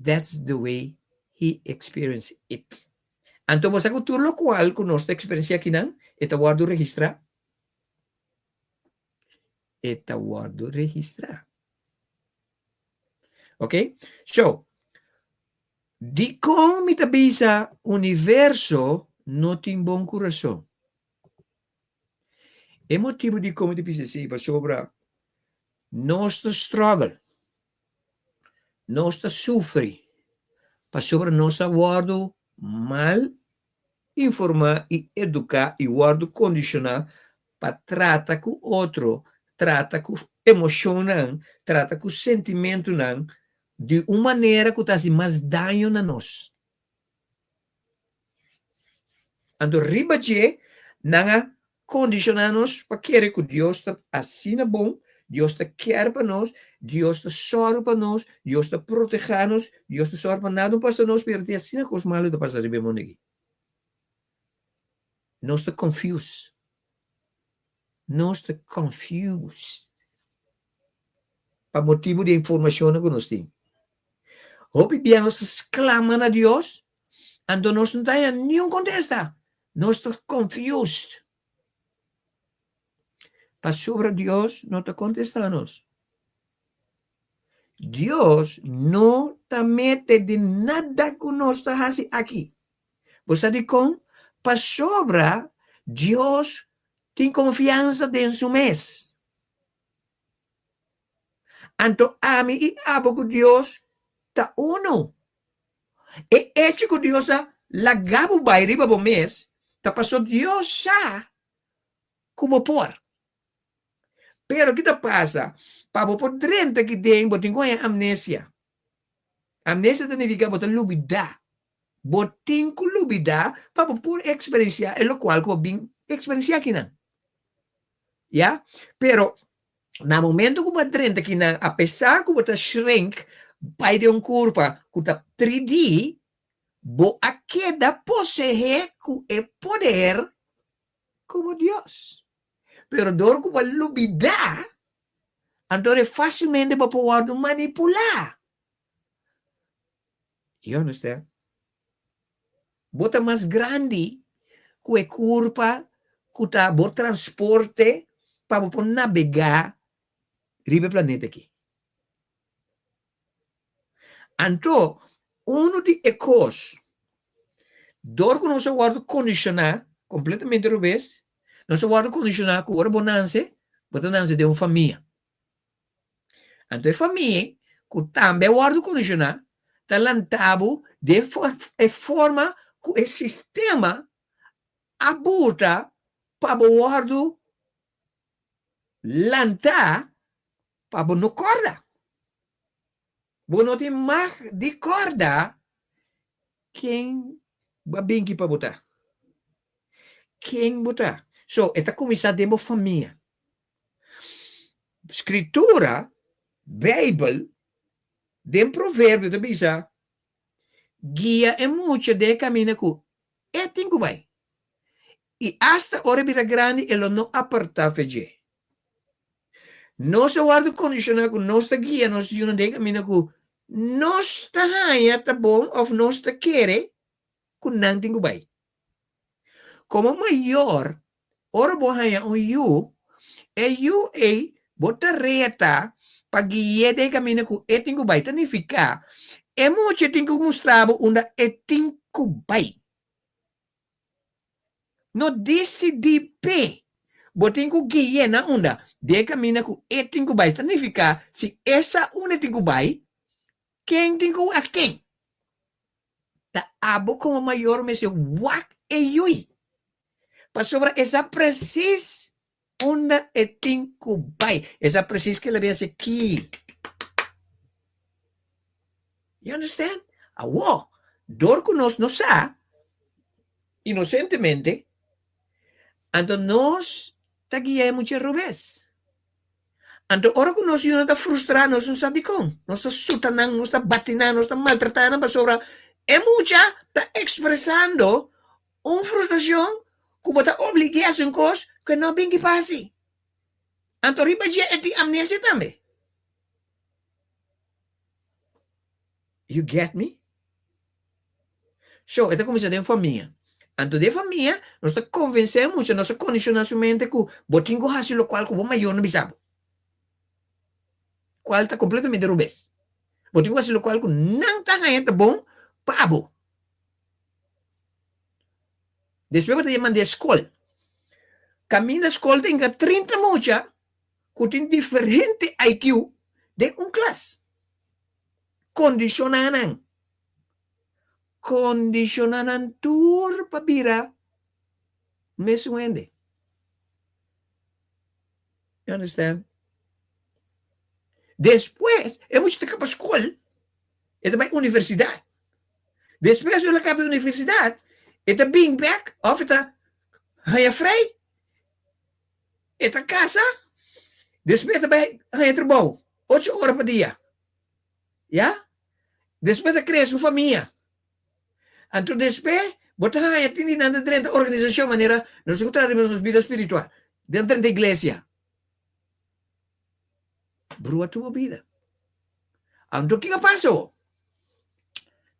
That's the way he experienced it. Anto bo sa ku tur lokual ku nos ta eksperensiá akinan, e ta wòrdu registrá? E ta wòrdu registrá. Ok? So, dikon mi ta bisa universo no tin bon kurason? E motibu dikon mi ta bisa esei pasobra nos ta struggle, nos ta sufri pasobra nos a wòrdu mal informá i eduká i wòrdu kondishoná pa trata ku otro, trata ku emoshonnan, trata ku sentimentunan di un manera ku ta hasi mas daño na nos. Anto riba dje nan a kondishoná nos pa kere ku Dios ta asina bon, Dios ta kier pa nos, Dios ta sòru pa nos, Dios ta protehá nos, Dios ta sòru pa nada no pasa nos, pero tin asina kos malu ta pasa riba e mundu aki. Nos ta confused. Nos ta confused pa motibu di e informashonnan ku nos tin. Hopi bia nos ta sklama na Dios, anto nos no ta haña niun kontesta. Nos ta confused. Pasobra Dios no ta kontestá nos. Dios no ta mete den nada ku nos ta hasi aki. Bo sa dikon? Pasobra Dios tin konfiansa den su mes. Anto ami i abo ku Dios ta unu. E echo ku Dios a laga bo bai riba bo mes ta paso Dios sa ku bo por. Pero ki ta pasa? Pa bo por drenta aki den bo tin ku haña amnesia. Amnesia ta nifiká bo ta lubidá. Bo tin ku lubidá pa bo por eksperensiá e lokual ku bo bin eksperensiá akinan. Ya? Pero na momento ku bo a drenta akinan, apesar ku bo ta shrink bai den un kurpa ku ta 3D, bo a keda poseé ku e poder komo Dios. Pero dor ku bo a lubidá, anto e fásilmente bo por wòrdu manipulá. You understand? Bo ta mas grandi ku e kurpa ku ta bo transporte pa bo por nabegá riba e planeta aki. Anto, unu di e kos, dor ku nos a wòrdu kondishoná kompletamente robes, nos a wòrdu kondishoná ku ora bo nanse, bo ta nanse den un famia. Anto e famia ku tambe a wòrdu kondishoná ta lanta bo den e forma ku e sistema a buta pa bo wòrdu lantá pa bo no kòrda. Bo no tin mag di kòrda ken bo a binki pa bo ta. Ken bo ta. So, e ta kuminsá den bo famia. Skritura, Beibel, den Proverbio ta bisa, Guia e mucha den e kaminda ku e tin ku bai, i asta ora e bira grandi e lo no apartá fe dje. Nos a wòrdu kondishoná ku nos ta guia nos yunan den e kaminda ku nos ta haña ta bon òf nos ta kere ku nan tin ku bai. Komo mayor, ora bo haña un yu, e yu ei bo tarea ta pa gui'é den e kaminda ku e tin ku bai. Ta nifiká, e mucha tin ku mustra bo unda e tin ku bai. No disidí p'e. Bo tin ku gui'é na unda? Den e kaminda ku e tin ku bai. Ta nifiká, si e sa unda e tin ku bai, ken tin ku wak ken? Ta abo komo mayor mester wak e yui, pasobra e sa presis unda e tin ku bai. E sa presis ke el a bin hasi aki. You understand? Awor, Dor ku nos no sa, inosentemente, anto nos ta guia e mucha robes. Anto ora ku nos yunan ta frustrá, nos no sa dikon. Nos ta suta nan, nos ta bati nan, nos ta maltratá nan pasobra e mucha ta ekspresando un frustrashon ku bo ta oblig'é hasi un kos ku e no a bin ki pa hasi. Anto riba dje e tin amnesia tambe. You get me? So, e ta kuminsá den famia. Anto den famia, nos ta konvensé e mucha, nos ta kondishoná su mente ku bo tin ku hasi lokual ku bo mayornan bisa bo. Kual ta kompletamente rubes. Bo tin ku hasi lokual ku nan ta haña ta bon pa bo. Despues bo ta yama den skol. Kaminda skol ta hinka 30 mucha ku tin diferente IQ den un klas. Kondishoná nan. Kondishoná nan tur pa bira mesun hende. You understand? Despues, e mucha ta kaba skol, e ta bai universidat. Despues el a kaba universidat, e ta bin bek òf e ta haña frei, e ta kasa, despues e ta bai haña trabou ocho ora pa dia. Ya? Despues ta krea su famia. Anto despues bo ta haña tin di nan ta drenta organisashon manera nos ta trata riba nos bida spiritual. Den drenta iglesia. Brua tur bo bida. Anto kiko a pasa awor?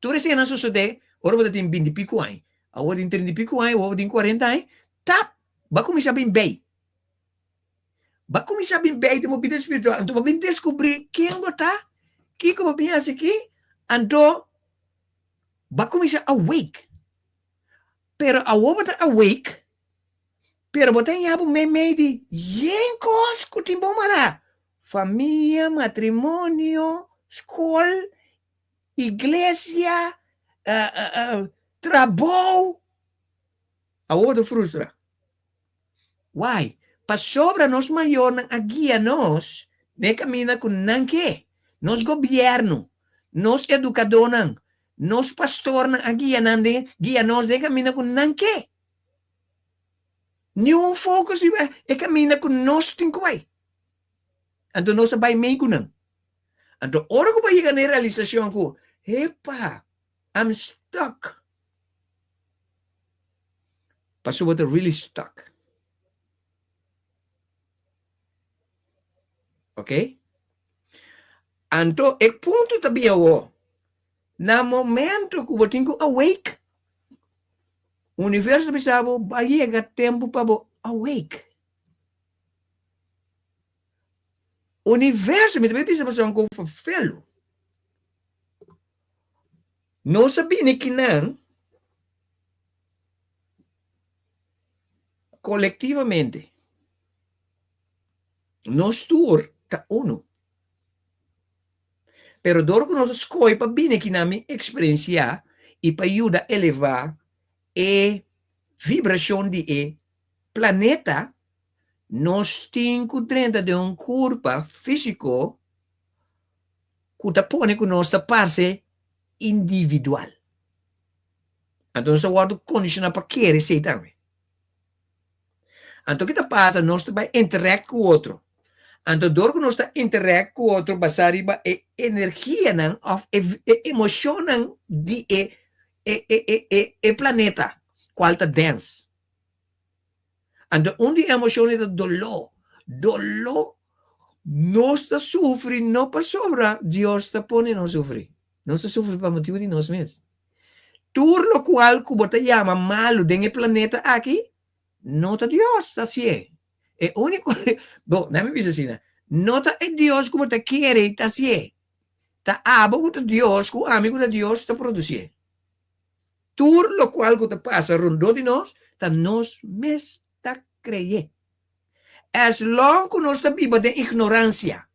Tur esei nan sosodé ora bo ta tin binti piku aña. Awor tin trinta i piku aña, awor tin kuarenta aña, tap, bo a kuminsá bin bei. Bo a kuminsá bin bei den bo bida spiritual. Anto bo bin deskubrí ken bo ta, kiko bo bin hasi aki, anto bo a kuminsá awake. Pero awor bo ta awake, pero bo ta haña bo meimei di yen kos ku tin bo mará, famia, matrimonio, skol, iglesia, trabou. Awor bo ta frustra. Why? Pasobra nos mayornan a guia nos den e kaminda ku nan ke. Nos gobièrnu, nos edukadónan, nos pastornan a guia nan den, guia nos den e kaminda ku nan ke. Niun focus riba e kaminda ku nos tin ku bai. Anto nos a bai mei ku nan. Anto ora ku bo a yega na e realisashon ku, Epa, I'm stuck. Pasobra bo ta really stuck. Ok? Anto e punto ta bin awor. Na momento ku bo tin ku awake, universo ta bisa bo, a yega tempu pa bo awake. Universo, mi ta bisa boso ku ferfelu. Nos a bini kinan kolektivamente. Nos tur ta unu. Pero dor ku nos a skohe pa bini kinan mi eksperensiá i pa yuda elevá e vibrashon di e planeta, nos tin ku drenta den un kurpa físiko ku ta pone ku nos ta parse individual. Anto nos ta wòrdu kondishoná pa kere esei tambe. Anto ke ta pasa? Nos ta bai interact ku otro. Anto dor ku nos ta interact ku otro basá riba e energianan òf e e emoshonnan di e e e e e planeta kual ta dens. Anto un di e emoshonnan ta doló. Doló nos ta sufri no pasobra Dios ta pone nos sufri. Nos ta sufri pa motibu di nos mes. Tur lokual ku bo ta yama malu den e planeta aki, no ta Dios ta hasié. E úniko, bo, nan mi bisa asina, no ta e Dios ku bo ta kere ta hasié. Ta abo ku ta Dios, ku ami ku ta Dios ta produsié. Tur lokual ku ta pasa rondó di nos ta nos mes ta kreyé. As long ku nos ta biba den ignoransia,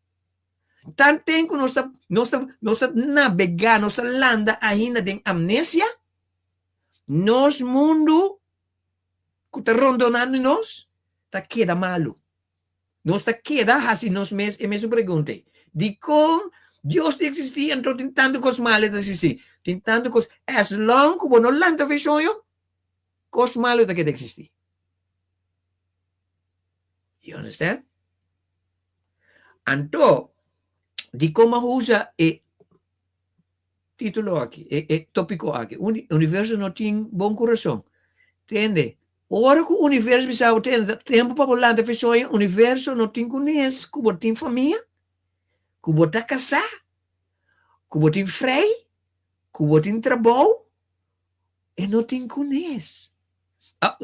tanten ku nos ta nos ta nos ta nabegá, nos ta landa ainda den amnesia, nos mundu ku ta rondonando nos ta keda malu. Nos ta keda hasi nos mes e mesun pregunta ei, Dikon? Dios ta eksistí, anto tin tantu kos malu ta eksistí. Tin tantu kos, as long ku bo no lanta for e soño, kos malu ta keda eksistí. You understand? Anto, dikon bo a usa e título aki, e, e tópiko aki? Uni, universo no tin bon kurason. Tende, ora ku universo bisa bo tende, ta tempu pa bo lanta for e soño, universo no tin kunes ku bo tin famia, ku bo ta kasá, ku bo tin frei, ku bo tin trabou, e no tin kunes. Ah,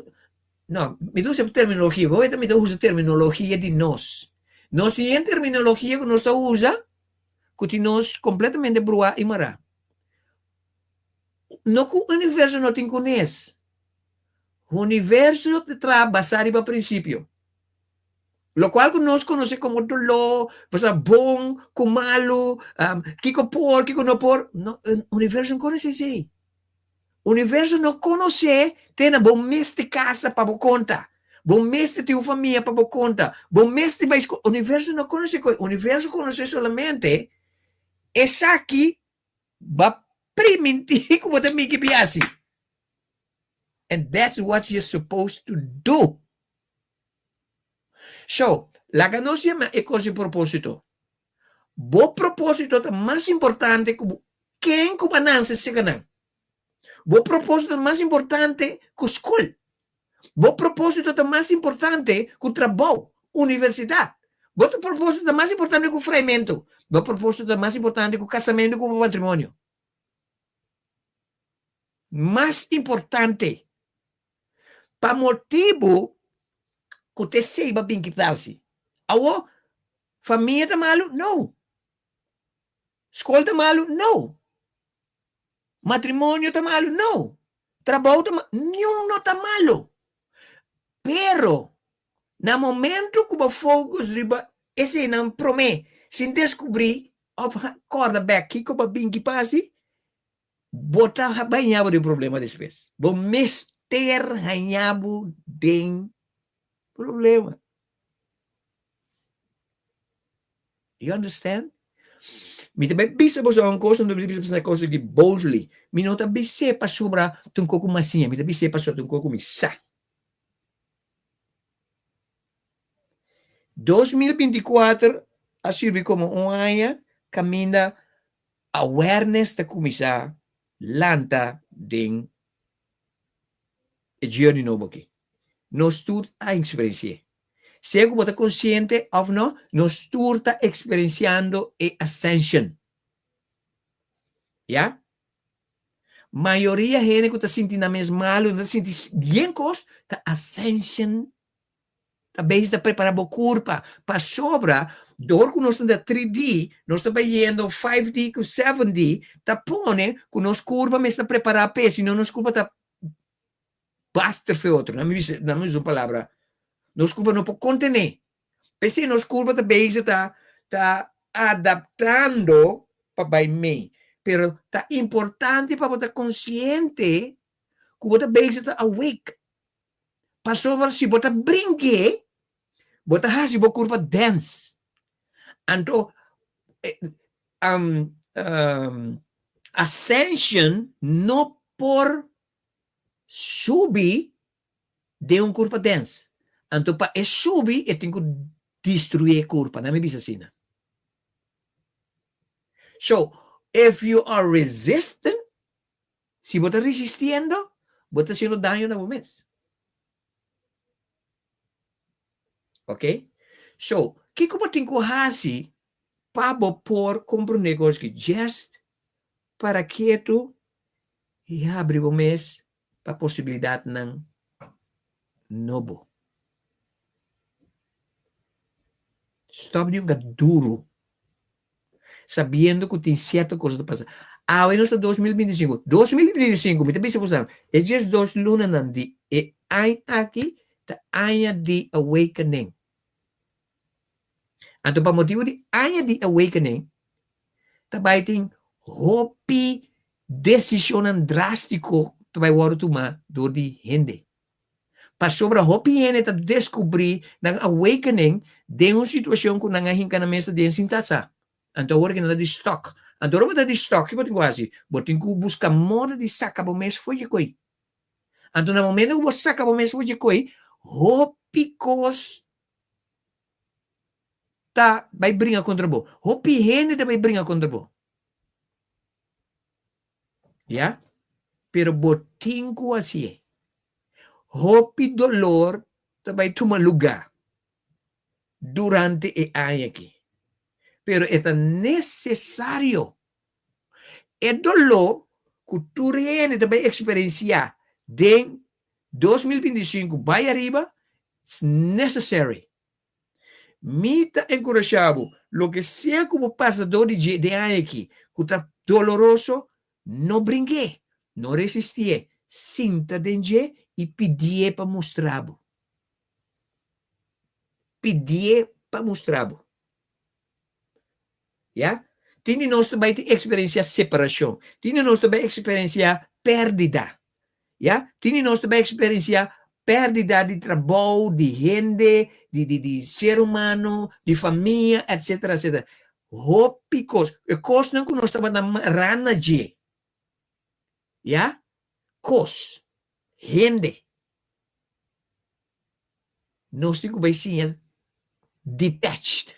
no, mi ta usa terminologia, bo weta mi ta usa terminologia di nos. Nos tin e terminologia ku nos ta usa ku tin nos kompletamente bruá i mará. No ku universo no tin kunes. Universo ta traha basá riba prinsipio. Lokual ku nos konosé komo doló, pasá bon ku malu, kiko por, kiko no por, no, universo no konosé esei. Universo no konosé te na bo mester kasa pa bo konta, bo mester tin un famia pa bo konta, bo mester bai skol, universo no konosé kos, universo konosé solamente esaki bo a primintí ku bo ta miki bi hasi. And that's what you're supposed to do. So, laga nos yama e kos di propósito. Bo propósito ta mas importante ku bo ken ku bo a nanse seka nan. Bo propósito ta mas importante ku skol. Bo propósito ta mas importante ku trabou, universidat. Bo propósito ta mas importante ku freimentu. Bo propósito ta mas importante ku kasamentu ku bo matrimonio. Mas importante. Pa motibu ku ta esei bo a bin ki hasi. Awor, famia ta malu? No. Skol ta malu? No. Matrimonio ta malu? No. Trabou ta malu? Niun no ta malu. Pero, na momento ku bo focus riba eseinan promé, sin deskubrí òf kòrda bèk kiko bo a bin ki pasi, Bo ta haña bo den problema despues. Bo mester haña bo den problema. You understand? Mi ta bai bisa boso un kos, mi ta bisa boso un kos aki boldly. Mi no ta bis'é pasobra ta un kos ku mi a siña, mi ta bis'é pasobra ta un kos ku mi sa. 2024 a sirbi komo un aña kaminda Awareness ta kuminsá lanta den e journey nobo aki. Nos tur a eksperensi'é. Sea ku bo ta konsiente òf no, nos tur ta eksperensiando e ascension. Ya? Mayoria hende ku ta sinti nan mes malu, nan ta sinti bien kos, ta ascension Ta bezig ta prepara bo kurpa pasobra dor ku nos ta den 3D nos ta bayendo 5D ku 7D ta pone ku nos kurpa mester prepara p'e sino nos kurpa ta baster fe otro nan mi bisa nan mi usa un palabra nos kurpa no por kontene p'esei nos kurpa ta bezig ta ta adaptando pa bai mei pero ta importante pa bo ta konsiente ku bo ta bezig ta awake. Pasobra si bo ta brinke, bo ta hasi bo kurpa dens. Anto, ascension no por subi den un kurpa dens. Anto pa e subi e tin ku destruí e kurpa. Nan mi bisa asina. So, if you are resistant, Si bo ta resistiendo, bo ta haciendo daño na bo mes. Ok? So, kiko bo tin ku hasi pa bo por comprende kos ki just para ketu i habri bo mes pa posibilidadnan nobo. Stop di hunga duru sabiendo ku tin sierto kos ta pasa. Awe nos ta 2025. 2025, mi ta bisa boso, e 12 lunanan di e aña aki ta aña di awakening. Anto pa motibu di aña di awakening, ta bai tin hopi desishonnan drástiko ta bai wòrdu tumá dor di hende. Pasobra hopi hende ta deskubrí nan awakening den un situashon ku nan a hinka nan mes aden sin ta sa. Anto awor ki nan ta di stock. Anto ora bo ta di stock, ki bo tin ku hasi? Bo tin ku buska moda di saka bo mes for dje koi. Anto na momento ku bo saka bo mes for dje koi, hopi kos ta bai bringa kontra bo. Hopi hende ta bai bringa kontra bo. Ya? Pero bo tin ku hasié. Hopi dolor ta bai tuma lugá durante e aña aki. Pero e ta nesesario. E doló ku tur hende ta bai eksperensiá den 2025 bai ariba, it's necessary. Mi ta enkurashá bo, loke sea ku bo pasa dor di dje den aña aki ku ta doloroso, no bring'é, no resistié, sinta den dje i pidié pa mustra bo. Pidié pa mustra bo. Ya? Tin di nos ta bai tin eksperensiá separashon. Tin di nos ta bai eksperensiá pèrdida. Ya? Tin di nos ta bai eksperensiá pèrdida di trabou, di hende, di di di ser humano, di famia, etsetera, etsetera. Hopi kos. E kosnan ku nos tabata mará na dje. Ya? Kos. Hende. Nos tin ku bai siña detached.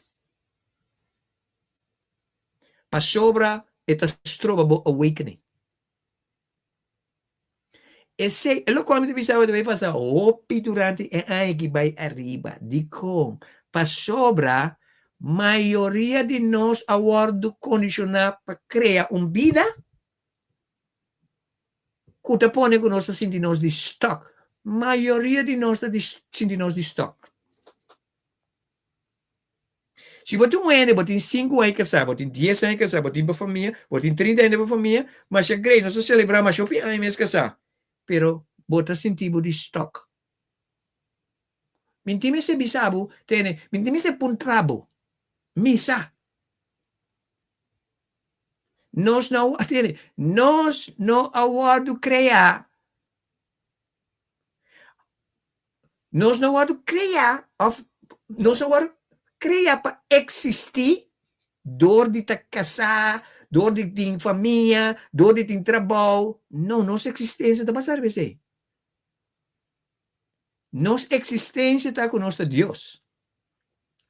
Pasobra e ta stroba bo awakening. Esei, e lokual mi ta bisa bo ta bai pasa hopi durante e aña ki bai ariba. Dikon? Pasobra mayoria di nos a wòrdu kondishoná pa krea un bida ku ta pone ku nos ta sinti nos di stuck. Mayoria di nos ta sinti nos di stuck. Si bo tin un hende, bo tin sinku aña kasá, bo tin dies aña kasá, bo tin bo famia, bo tin trinta aña den bo famia, masha great, nos ta selebrá masha hopi aña mes kasá, pero bo ta sinti bo di stuck. Mi tin mester bisa bo, tene, mi tin mester puntra bo, mi sa. Nos no, tene, nos no a wòrdu kreá, nos no a wòrdu kreá òf nos a wòrdu kreá pa eksistí dor di ta kasá, dor di tin famia, dor di tin trabou. No, nos eksistensia ta basá riba esei. Nos eksistensia ta ku nos ta Dios.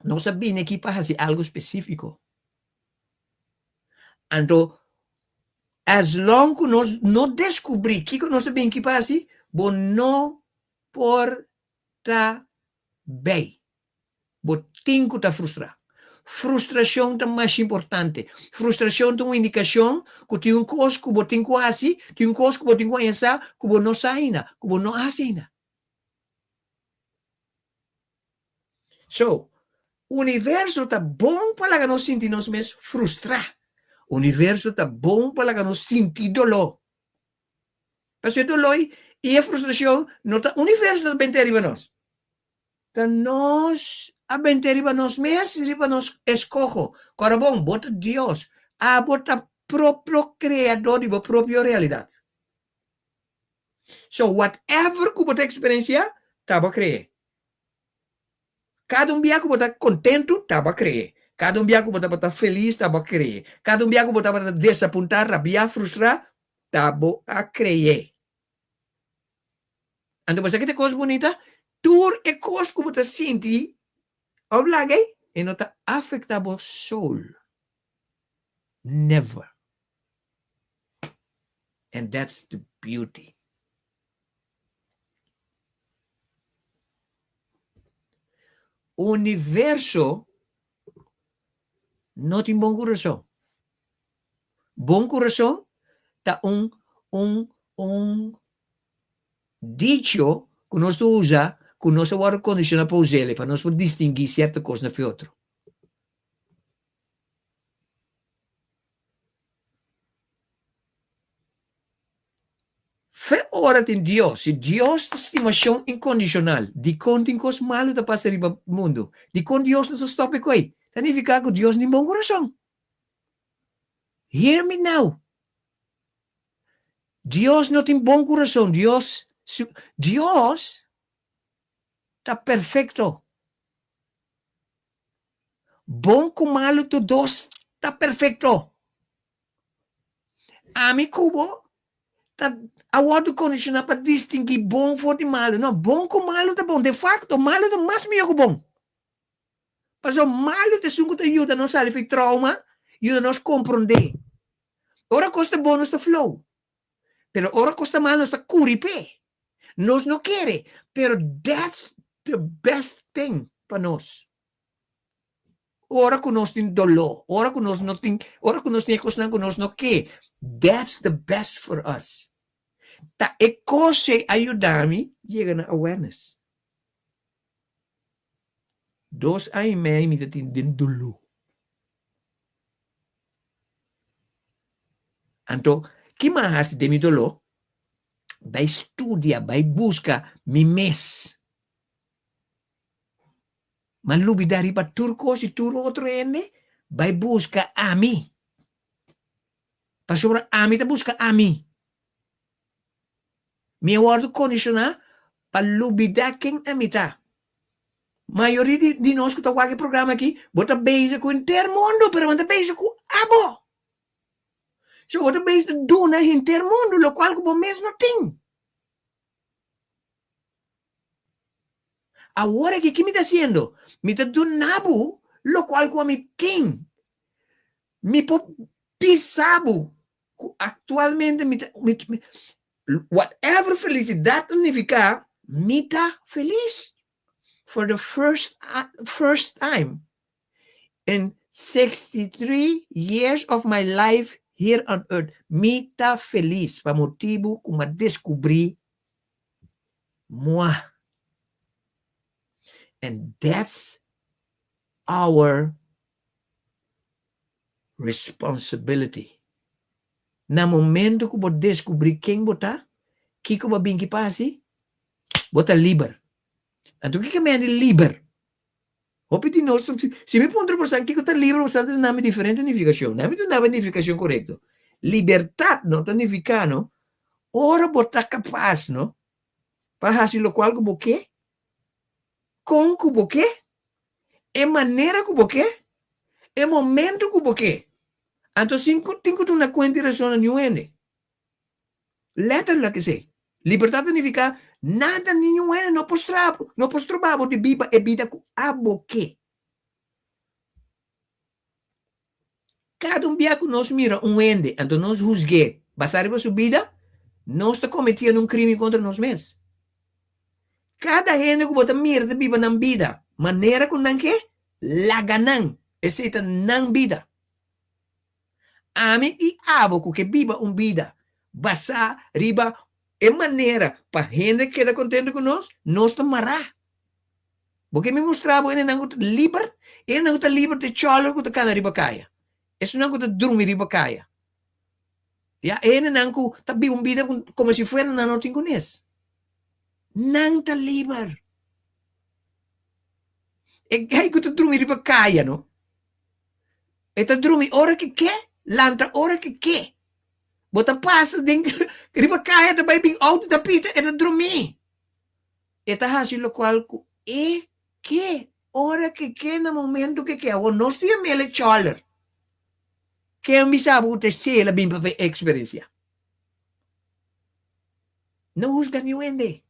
Nos a bini aki pa hasi algu spesífiko. Anto, as long ku nos no deskubrí kiko nos a bini aki pa hasi, bo no por ta bei. Bo tin ku ta frustrá. Frustrashon ta masha importante. Frustrashon ta un indikashon ku tin un kos ku bo tin ku hasi, tin un kos ku bo tin ku haña sa ku bo no sa ainda, ku bo no a hasi ainda. So, universo ta bon pa laga nos sinti nos mes frustrá. Universo ta bon pa laga nos sinti doló. Pasobra e doló i e frustrashon no ta universo ta bent'é riba nos. Ta nos a bent'é riba nos mes, riba nos eskoho. Kòrda bon, bo ta Dios. Abo ta propio kreador di bo propio realidat. So, whatever ku bo ta eksperensiá, ta bo a kre'é. Kada un bia ku bo ta kontentu, ta bo a kre'é. Kada un bia ku bo tabata felis, ta bo a kre'é. Kada un bia ku bo tabata desapuntá, rabiá, frustrá, ta bo a kre'é. Anto bo sa ki ta e kos bunita? Tur e kos ku bo ta sinti òf laga ei, e no ta afektá bo soul. Never. And that's the beauty. Universo no tin bon kurason. Bon kurason ta un un un dicho ku nos ta usa ku nos a wòrdu kondishoná pa us'el pa nos por distinguí sierto kos na fi otro. Fe ora tin Dios. Si Dios ta stimashon inkondishonal, dikon tin kos malu ta pasa riba mundu? Dikon Dios no ta stòp e koi? Ta nifiká ku Dios no tin bon kurason. Hear me now. Dios no tin bon kurason. Dios, Dios ta perfekto. Bon ku malu tur dos ta perfekto. Ami ku bo ta a wòrdu kondishoná pa distinguí bon for di malu. No, bon ku malu ta bon. De fakto, malu ta mas mihó ku bon. Pasobra malu ta esun ku ta yuda nos sali for di trauma, yuda nos komprondé. Ora kos ta bon nos ta flow, pero ora kos ta mal nos ta kuri p'e. Nos no kere, pero that's the best thing pa nos. Ora ku nos tin doló, ora ku nos no tin, ora ku nos tin e kosnan ku nos no ke, that's the best for us. Ta e kos ei a yuda mi yega na awareness. Dos aña i mei mi ta tin den doló. Anto, ki mi a hasi den mi doló? Bai studia, bai buska mi mes. Mi a lubida riba tur kos i tur otro hende, bai buska ami. Pasobra ami ta buska ami. Mi a wòrdu kondishoná pa lubidá ken ami ta. Mayoria di di nos ku ta wak e programa aki, bo ta bezig ku henter mundu, pero bo no ta bezig ku abo. So bo ta bezig ta duna henter mundu lokual ku bo mes no tin. Awor aki ki mi ta hasiendo? Mi ta duna bo lokual ku ami tin. Mi por bisa bo ku aktualmente mi ta, mi, mi, whatever felisidat ta nifiká, mi ta felis. For the first, first time in 63 years of my life here on earth, mi ta felis pa motibu ku mi a deskubrí moi. And that's our responsibility. Na momento ku bo deskubrí ken bo ta, kiko bo a bin ki pa hasi, bo ta liber. Anto kiko mea di liber? Hopi di nos, si mi puntra bosan kiko ta liber, bosan ta duna mi diferente nifikashon. Nan mi duna bo e nifikashon korekto. Libertat no ta nifiká no, ora bo ta kapas no pa hasi lokual ku bo ke, kon ku bo ke, e manera ku bo ke, e momento ku bo ke. Anto sin ku tin ku duna kuenta i rason na niun hende. Letterlijk esei. Libertat ta nifiká nada ni niun hende no por stra no por stroba bo di biba e bida ku abo ke. Kada un bia ku nos mira un hende anto nos husg'é basá riba su bida, nos ta kometiendo un krimen kontra nos mes. Kada hende ku bo ta mira ta biba nan bida manera ku nan ke, laga nan, esei ta nan bida. Ami i abo ku ke biba un bida basá riba e manera pa hende keda kontentu ku nos, nos ta mará. Bo ke mi mustra bo hendenan ku ta liber? E hendenan ku ta liber ta e chòler ku ta kana riba kaya, esunnan ku ta drumi riba kaya, ya, e hendenan ku ta biba un bida komo si fuera nan no tin kunes. Nan ta liber. E gai ku ta drumi riba kaya no, e ta drumi ora ke ke, lanta ora ke ke. Bo ta pasa den riba kaya ta bai bin outo ta pita, e ta drumi. E ta hasi lokual ku e ke, ora ke ke, na momentu ke ke. Awor nos tin e mele chòler. Ken bisa bo ku ta esei el a bin pa pa eksperensiá? No husga niun hende.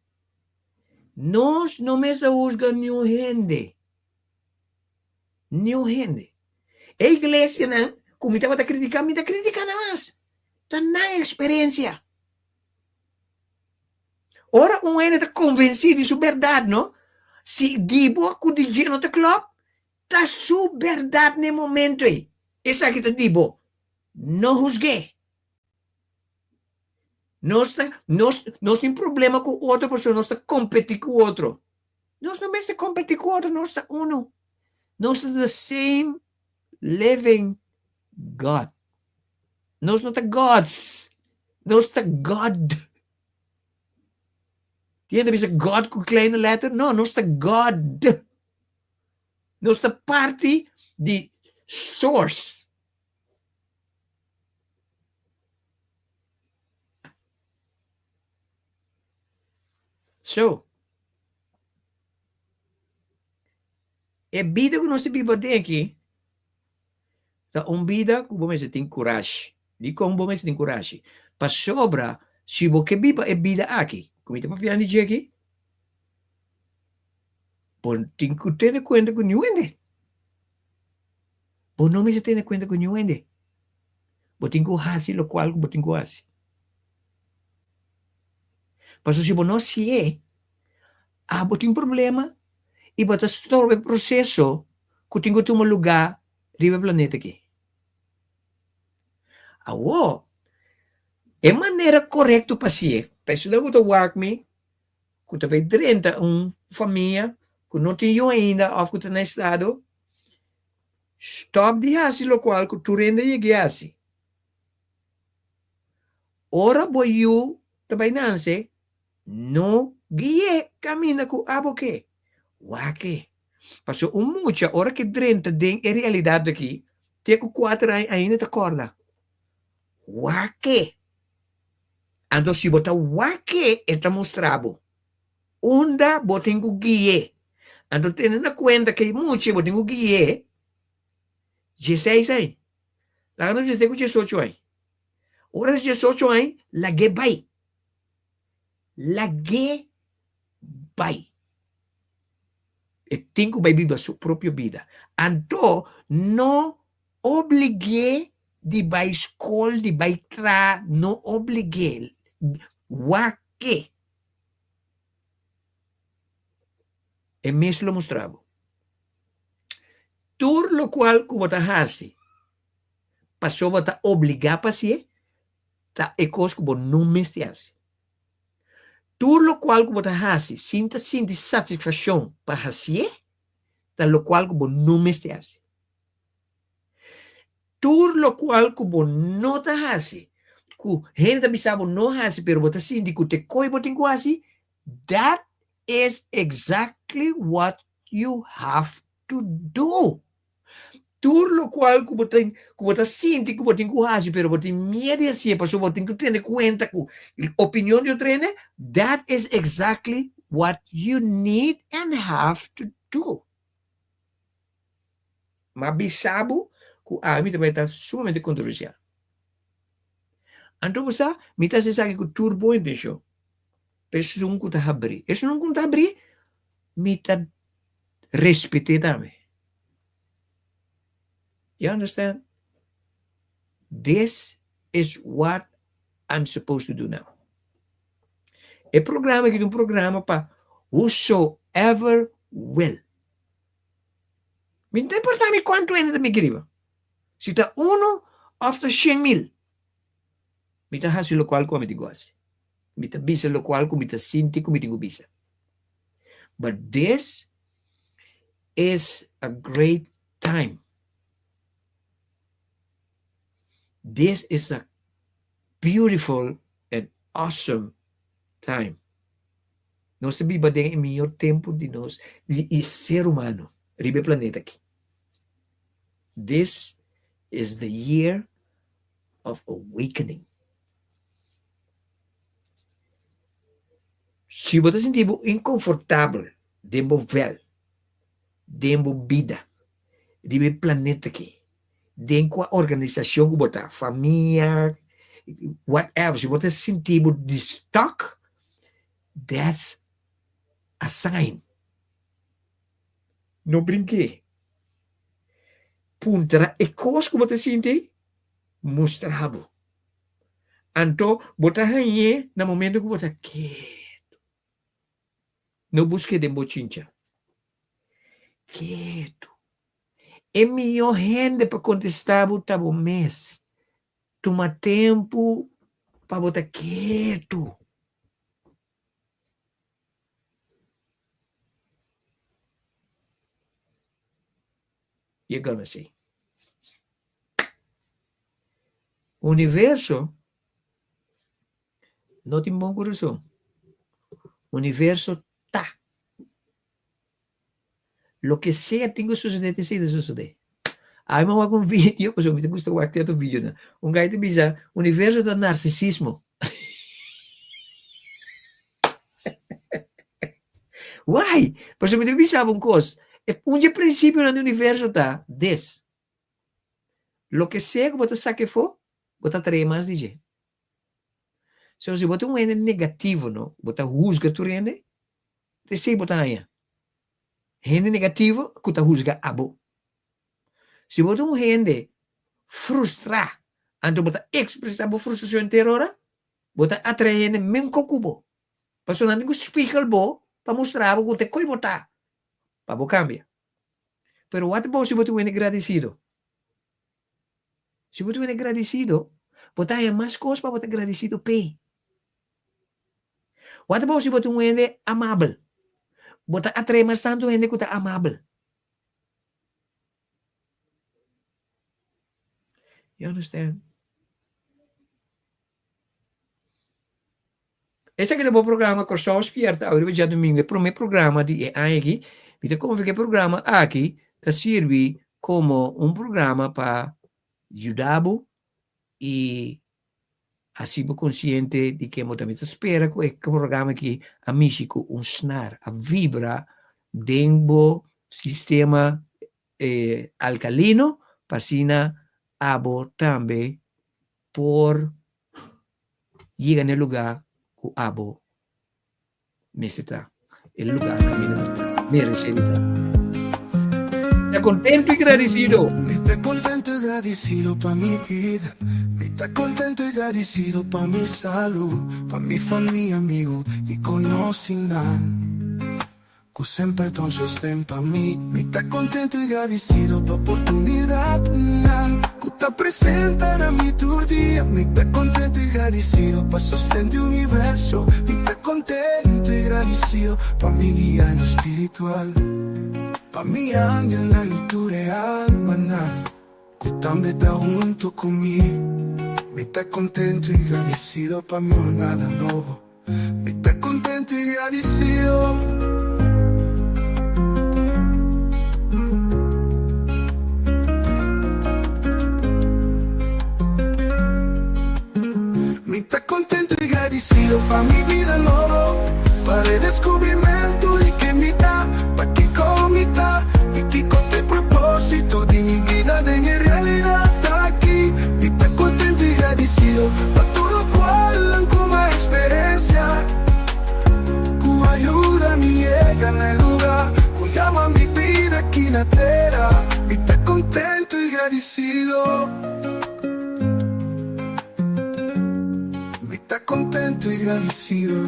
Nos no mester husga niun hende. Niun hende. E iglesianan ku mi tabata kritiká, mi ta kritiká nan mas. Ta nan eksperensia. Ora un hende ta konvensí di su bèrdat, no? Si di bo ku di dje no ta klòp, ta su bèrdat na e momento ei. Esaki ta di bo. No husg'é. Nos ta, nos, nos tin problema ku otro pasobra nos ta kompetí ku otro. Nos no mester kompetí ku otro, nos ta unu. Nos ta the same living God. Nos no ta gods, nos ta God. Tin hende bisa God ku kleine letter? No, nos ta God. Nos ta parti di source. So, e bida ku nos ta biba den aki. Ta un bida ku bo mester tin kurashi. Dikon bo mester tin kurashi? Pasobra si bo ke biba e bida aki ku mi ta papiando di dje aki, bo tin ku tene kuenta ku niun hende. Bo no mester tene kuenta ku niun hende. Bo tin ku hasi lokual ku bo tin ku hasi. Pasobra si bo no hasié, abo tin problema i bo ta storba e proseso ku tin ku tuma lugá riba e planeta aki. Awor, e manera korekto pa hasié, pa esunnan ku ta wak mi, ku ta bai drenta un famia ku no tin yu ainda òf ku ta na estado, stòp di hasi lokual ku tur hende a yega hasi. Ora bo yu ta bai nanse, no gui'é kaminda ku abo ke. Wak e. Pasobra un mucha ora ke drenta den e realidat aki, te ku kuater aña ainda ta kòrda. Wak e. Anto si bo ta wak e, e ta mustra bo unda bo tin ku gui'é. Anto tene na kuenta ke e mucha bo tin ku gui'é dieseis aña. Laga nos bisa te ku diesocho aña. Ora es diesocho aña, lag'é bai. Lag'é bai. E tin ku bai biba su propio bida. Anto no oblig'é di bai skol, di bai traha, no oblig'é. Wak-é. E mes lo mustra bo. Tur lokual ku bo ta hasi pasobra bo ta obligá pa hasié, ta e kos ku bo no mester hasi. Tur lokual ku bo ta hasi sin ta sinti satisfakshon pa hasié, ta lokual ku bo no mester hasi. Tur lokual ku bo no ta hasi, ku hende ta bisa bo no hasi, pero bo ta sinti ku ta e koi bo tin ku hasi, that is exactly what you have to do. Tur lokual ku bo tin ku bo ta sinti ku bo tin ku hasi pero bo tin miedu di hasié pasobra bo tin ku tene kuenta ku opinion di otro hende, that is exactly what you need and have to do. M'a bisa bo ku ami ta bai ta sumamente kontroversial. Anto bo sa, mi ta hasi esaki ku tur bon intenshon. Pa esun ku ta habrí. Esun ku no ta habrí, mi ta respet'é tambe. You understand? This is what I'm supposed to do now. E programa aki ta un programa pa whosoever will. Mi no ta importa mi kuantu hende ta miki riba. Si ta uno of ta 100,000. Mi ta hasi lokual ku ami tin ku hasi. Mi ta bisa lokual ku mi ta sinti ku mi tin ku bisa. But this is a great time. This is a beautiful and awesome time. Nos ta biba den e mihor tempu di nos di e ser humano riba e planeta aki. This is the year of awakening. Si bo ta sinti bo inkonfortabel den bo vel, den bo bida, riba e planeta aki, den kua organisashon ku bo ta, famia, whatever, si bo ta sinti bo di stuck, that's a sign. No brink'é. Puntra e kos ku bo ta sinti, mustra bo. Anto bo ta hañ'é na momento ku bo ta ketu. No busk'é den bo chincha. Ketu. E mihó hende pa kontestá bo ta bo mes. Tuma tempu pa bo ta ketu. You're gonna see. Universo no tin bon kurason. Universo ta. Loke sea tin ku sosodé tin sigui ta sosodé. Ami a wak un video, pasobra mi ta gusta wak cierto videonan. Un guy ta bisa, universo ta narsisismo. Why? Pasobra mi ta bisa bo un kos, e un dje prinsipionan di universo ta des. Loke sea ku bo ta saka efo, bo ta trae mas di dje. So si bo ta un hende negativo no, bo ta husga tur hende, esei bo ta haña. Hende negativo ku ta husga abo. Si bo ta un hende frustrá, anto bo ta ekspresá bo frustrashon henter ora, bo ta atraé hende menko ku bo. Pasobra nan tin ku spiegel bo pa mustra bo ku ta koe bo ta, pa bo kambia. Pero what about si bo ta un hende gradisido? Si bo ta un hende gradisido, bo ta haña mas kos pa bo ta gradisido p'e. What about si bo ta un hende amabel? Bo ta atraé mas tantu hende ku ta amabel. You understand? Esaki ta bo programa Kòrsou Spierta awe riba djadumingu, e promé programa di e aña aki. Mi ta konfia ku e programa aki ta sirbi komo un programa pa yuda bo i hasi bo konsiente di ken bo ta. Mi ta spera ku e programa aki a mishi ku un snar, a vibra den bo sistema alkalino pa asina abo tambe por yega na e lugá ku abo mester ta, e lugá kaminda bo ta meresé di ta. Ta kontentu i gradisido. Mi ta kontentu i gradisido pa mi bida, mi ta kontentu i gradisido pa mi salú, pa mi famia, amigu i konosinan. Ku semper ta un sosten pa mi. Mi ta kontentu i gradisido pa oportunidatnan ku ta presenta na mi tur dia. Mi ta kontentu i gradisido pa sosten di universo. Mi ta kontentu i gradisido pa mi guianan spiritual, pa mi angelnan i tur e almanan ku tambe ta huntu ku mi. Mi ta kontentu i gradisido pa mi jornada nobo. Mi ta contento y gradicido. Mi ta contento y gradicido pa mi bida nobo, pa redescubrimento di ken mi ta, pa kico mi ta y kico ta e proposito di mi bida den e realidad aki. Mi ta contento y gradicido pa tur locual cu mi a experiencia, cu a yuda mi yega na e luga cu yama mi bida aki na tera. Mi ta contento y gradicido. Mi ta contento y gradicido.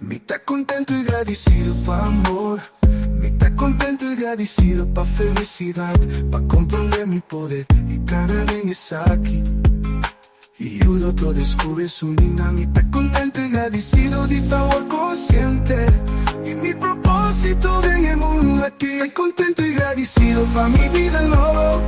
Mi ta contento y gradicido pa amor. Mi ta contento y gradicido pa felicidad, pa comprende mi poder y cana den esaki y yuda otro descubri su nina. Mi ta contento y gradicido di ta awor consciente di mi proposito den e mundo aki. Ta contento y gradicido pa mi bida nobo,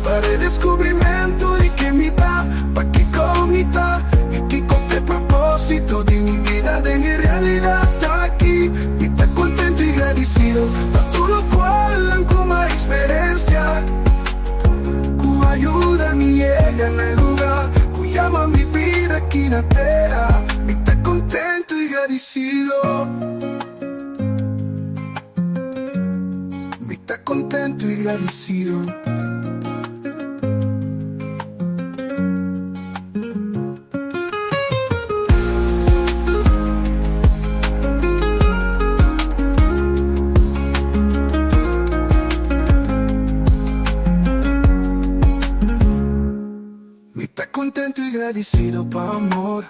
pa redescubrimento di ken mi ta, pa kico mi ta y kico t'e proposito di mi bida den e realidad aki. Mi ta contento y gradicido pa tur locual nan cu mi a experiencia, cu a yuda mi yega na e luga cu yama mi bida aki na tera. Mi ta contento y gradicido. Mi ta contento y gradicido. Mi ta contento y gradicido pa amor.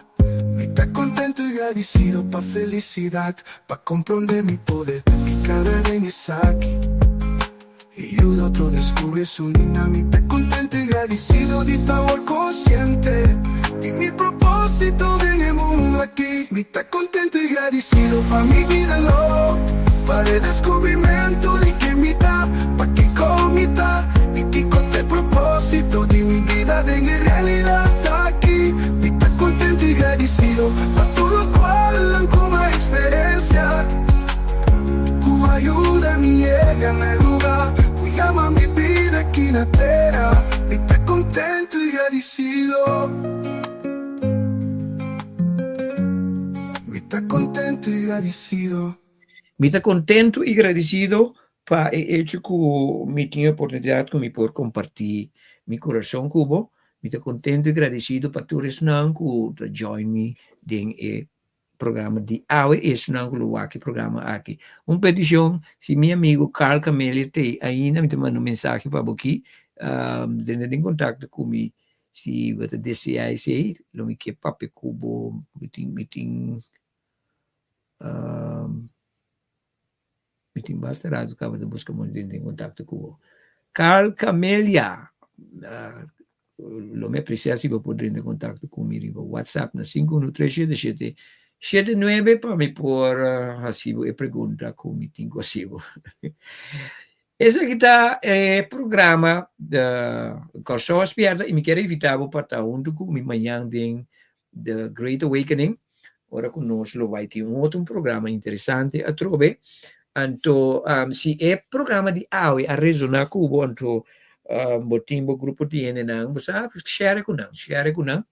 Mi ta contento y gradicido pa felicidad, pa comprende mi poder y cada den esaki. Y yuda otro descubri su nina. Mi ta contento y gradicido di ta awor consciente di mi proposito den e mundo aki. Mi ta contento y gradicido pa mi bida nobo, pa redescubrimento di ken mi ta, pa kico mi ta y kico ta e proposito di mi bida den e realidad aki. Mi ta contento y gradicido pa tur locual cu mi a experiencia. Ku a yuda mi yega na e luga ku yama mi bida aki na tera. Mi ta kontentu i gradisido. Mi ta kontentu i gradisido. Mi ta kontentu i gradisido. pa e hecho ku mi tin e oportunidat ku mi por kompartí mi kurason ku bo. Mi ta kontentu i gradesido pa tur esnan ku ta join mi den e programa di awe i esnan ku lo wak e programa aki. Un petishon, si mi amigo Carl Camelia t'ei ainda, mi ta manda un mensahe pa bo aki, drenta den kontakto ku mi si bo ta deseá esei, lo mi ke papia ku bo, mi tin mi tin Mi tin basta rato kaba ta buska mon den den kontakto ku bo. Carl Camelia, lo mi apresiá si bo por drenta kontakto ku mi riba WhatsApp na 513 77 79 pa mi por hasi bo e pregunta ku mi tin ku hasi bo. Esaki ta e programa Kòrsou a Spierta i mi kier invitá bo pa ta huntu ku mi mañan den The Great Awakening, ora ku nos lo bai tin un otro programa interesante atrobe. Anto, si e programa di awe a resoná ku bo, anto bo tin bo grupo di hendenan, bo sa share ku nan, share ku nan.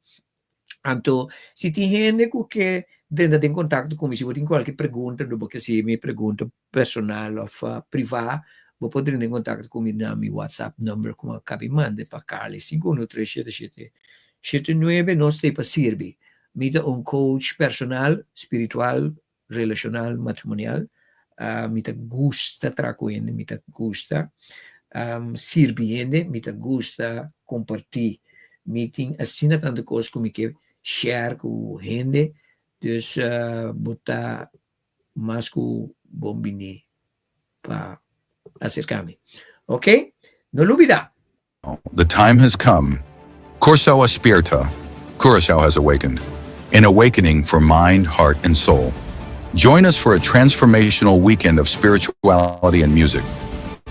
Anto, si tin hende ku ke drenta den kontakto ku mi, si bo tin kualke pregunta, bo ke hasi mi pregunta personal òf privá, bo por drenta den kontakto ku mi na mi WhatsApp number ku mi a kabi manda pa Carly, 513 77 79. Nos ta ei pa sirbi. Mi ta un coach personal, spiritual, relashonal, matrimonial. Mi ta gusta traha ku hende, mi ta gusta sirbi hende, mi ta gusta kompartí. Mi tin asina tantu kos ku mi ke share ku hende, dus bo ta mas ku bon bini pa aserká mi. Ok, no lubidá! The time has come. Kòrsou a spierta, Curaçao has awakened. An awakening for mind, heart and soul. Join us for a transformational weekend of spirituality and music.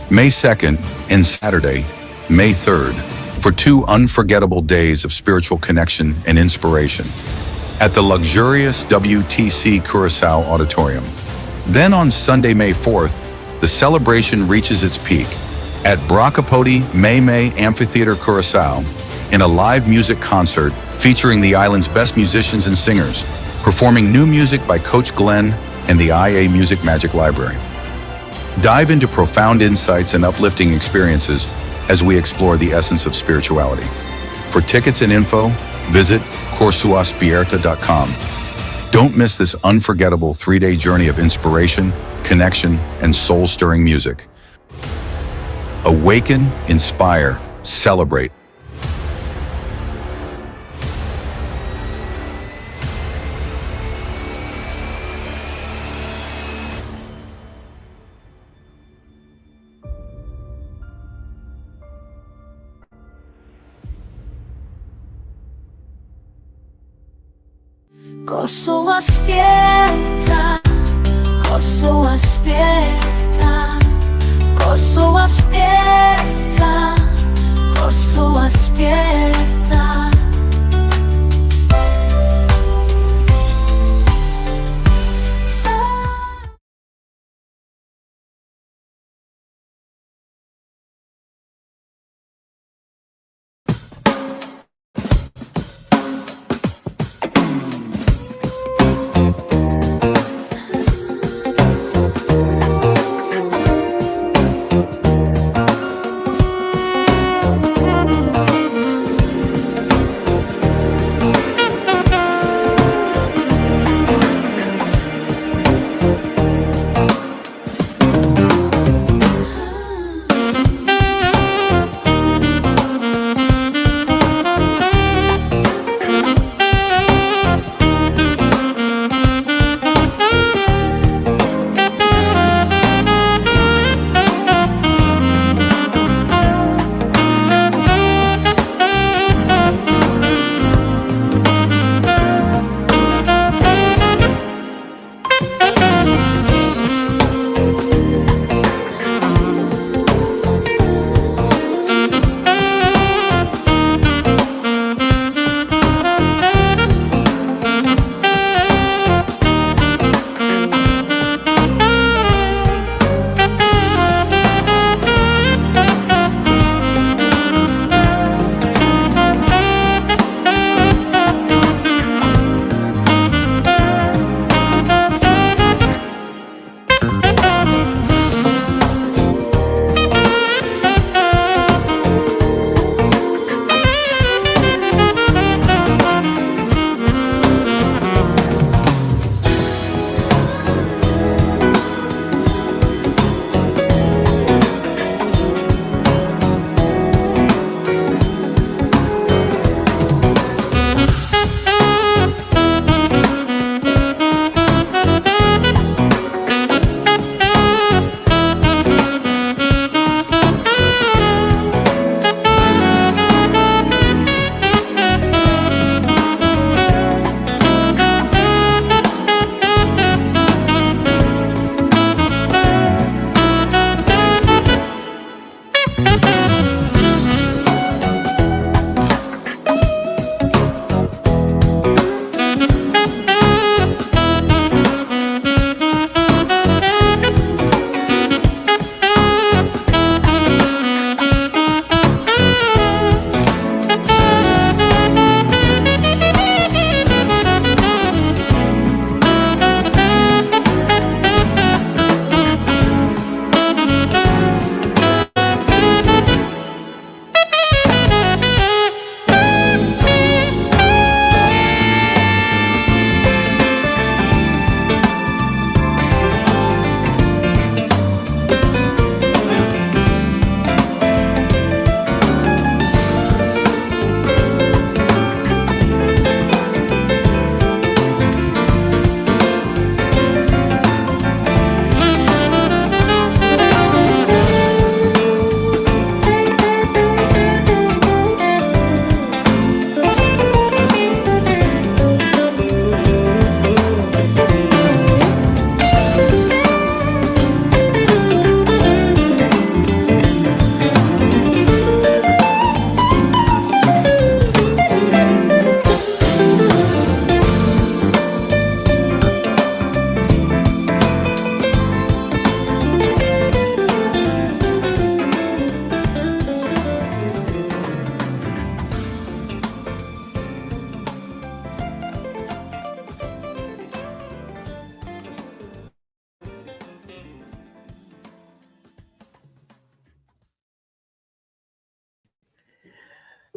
May 2nd and Saturday, May 3rd, for two unforgettable days of spiritual connection and inspiration at the luxurious WTC Curacao Auditorium. Then on Sunday, May 4th, the celebration reaches its peak at Brakapoti May May Amphitheater Curacao in a live music concert featuring the island's best musicians and singers, performing new music by Coach Glenn and the IA Music Magic Library. Dive into profound insights and uplifting experiences as we explore the essence of spirituality. For tickets and info, visit korsuaspierta.com. Don't miss this unforgettable three-day journey of inspiration, connection, and soul-stirring music. Awaken, inspire, celebrate. Kòrsou a spierta, Kòrsou a spierta, Kòrsou a spierta, Kòrsou a spierta.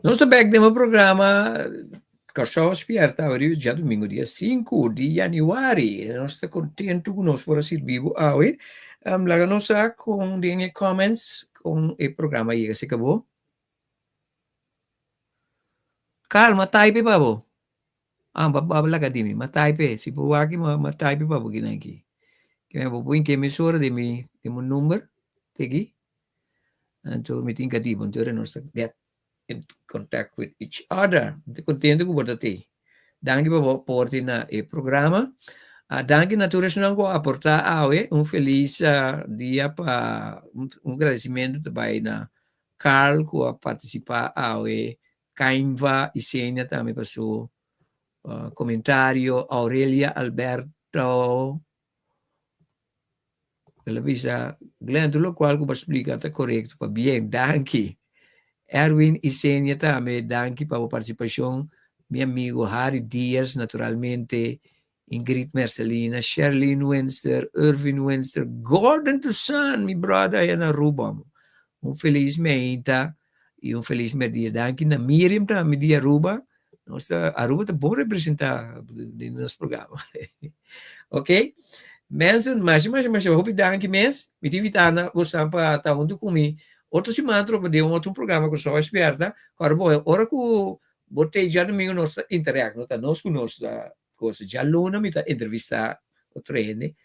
Nos ta bek den bo programa Kòrsou a Spierta awe riba djadumingu dia sinku di yanüari. Nos ta kontentu ku nos por a sirbi bo awe. Laga nos sa kon den e comments kon e programa a yega serka bo. Kalma type pa bo. Ah, ba ba laga di mi, ma type. Si bo wak ma ma type pa bo kinan aki. Kimen bo por inke mesora den mi den mi number te aki. Anto mi tin katibu, anto nos ta get in contact with each other. Mi ta contento ku bo ta tei. Danki pa bo aporte na e programa. Uh, danki na tur esnan ku a aportá awe. Un felis uh, dia pa un, un agradecimento ta bai na Carl ku a participá awe, Kainva Isenia tambe pa su uh, comentario, Aurelia Alberto El a bisa, Glenn, tur lokual ku bo a splika ta korekto. Pabien, danki. Erwin Isenia tambe, danki pa bo partisipashon. Mi amigo Harry Diaz, naturalmente, Ingrid Mercelina, Sherlyn Winster, Irvin Winster, Gordon Toussaint, mi brother aya na Aruba. Un felis meinta i un felis merdia. Danki na Miriam tambe di Aruba. Nos ta, Aruba ta bon representá den nos programa. Ok. Mensen, masha, masha, masha hopi danki mes. Mi ta invitá na bosan pa ta huntu ku mi otro siman atrobe den un otro programa ku Soa Spierta. Kòrda bo, ora ku bo te djadumingu nos ta interact, no ta nos ku nos ta cosa. Djaluna mi ta entrevistá otro hende.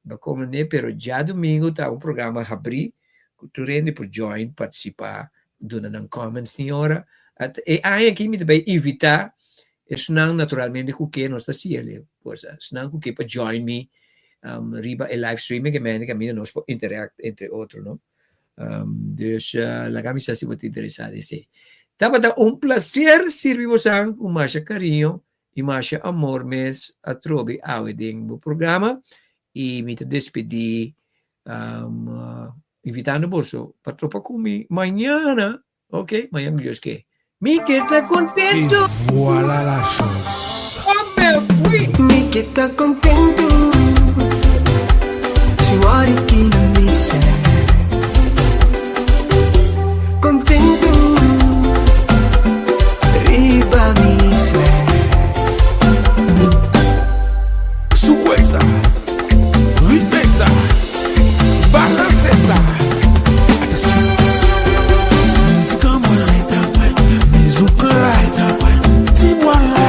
Bo komprendé? Pero djadumingu ta un programa habrí ku tur hende por join, partisipá, duna nan comments tin ora. At e aña aki mi ta bai invitá esnan naturalmente ku ke nos ta hasi e cosa, esnan ku ke pa join mi riba e live streaming ke mende kaminda nos por interact entre otro no. Dus laga mi sa si bo ta interesá den esei. Tabata un placer sirbi bosan ku masha kariño I masha amor mes atrobe awe den bo programa y mi ta despedi invitando boso pa tropa cu mi mañana, ok, mañana cu Dios ke. Mi ke ta contento! Et voilà la chose. Ome fui! Mi ke ta contento Si wòrdu ki na misa Contento Riba mi isla. Souwe sa, ritme sa, balanse sa, atansyon. Mizik an mwen, mizouk la, ti bwa la.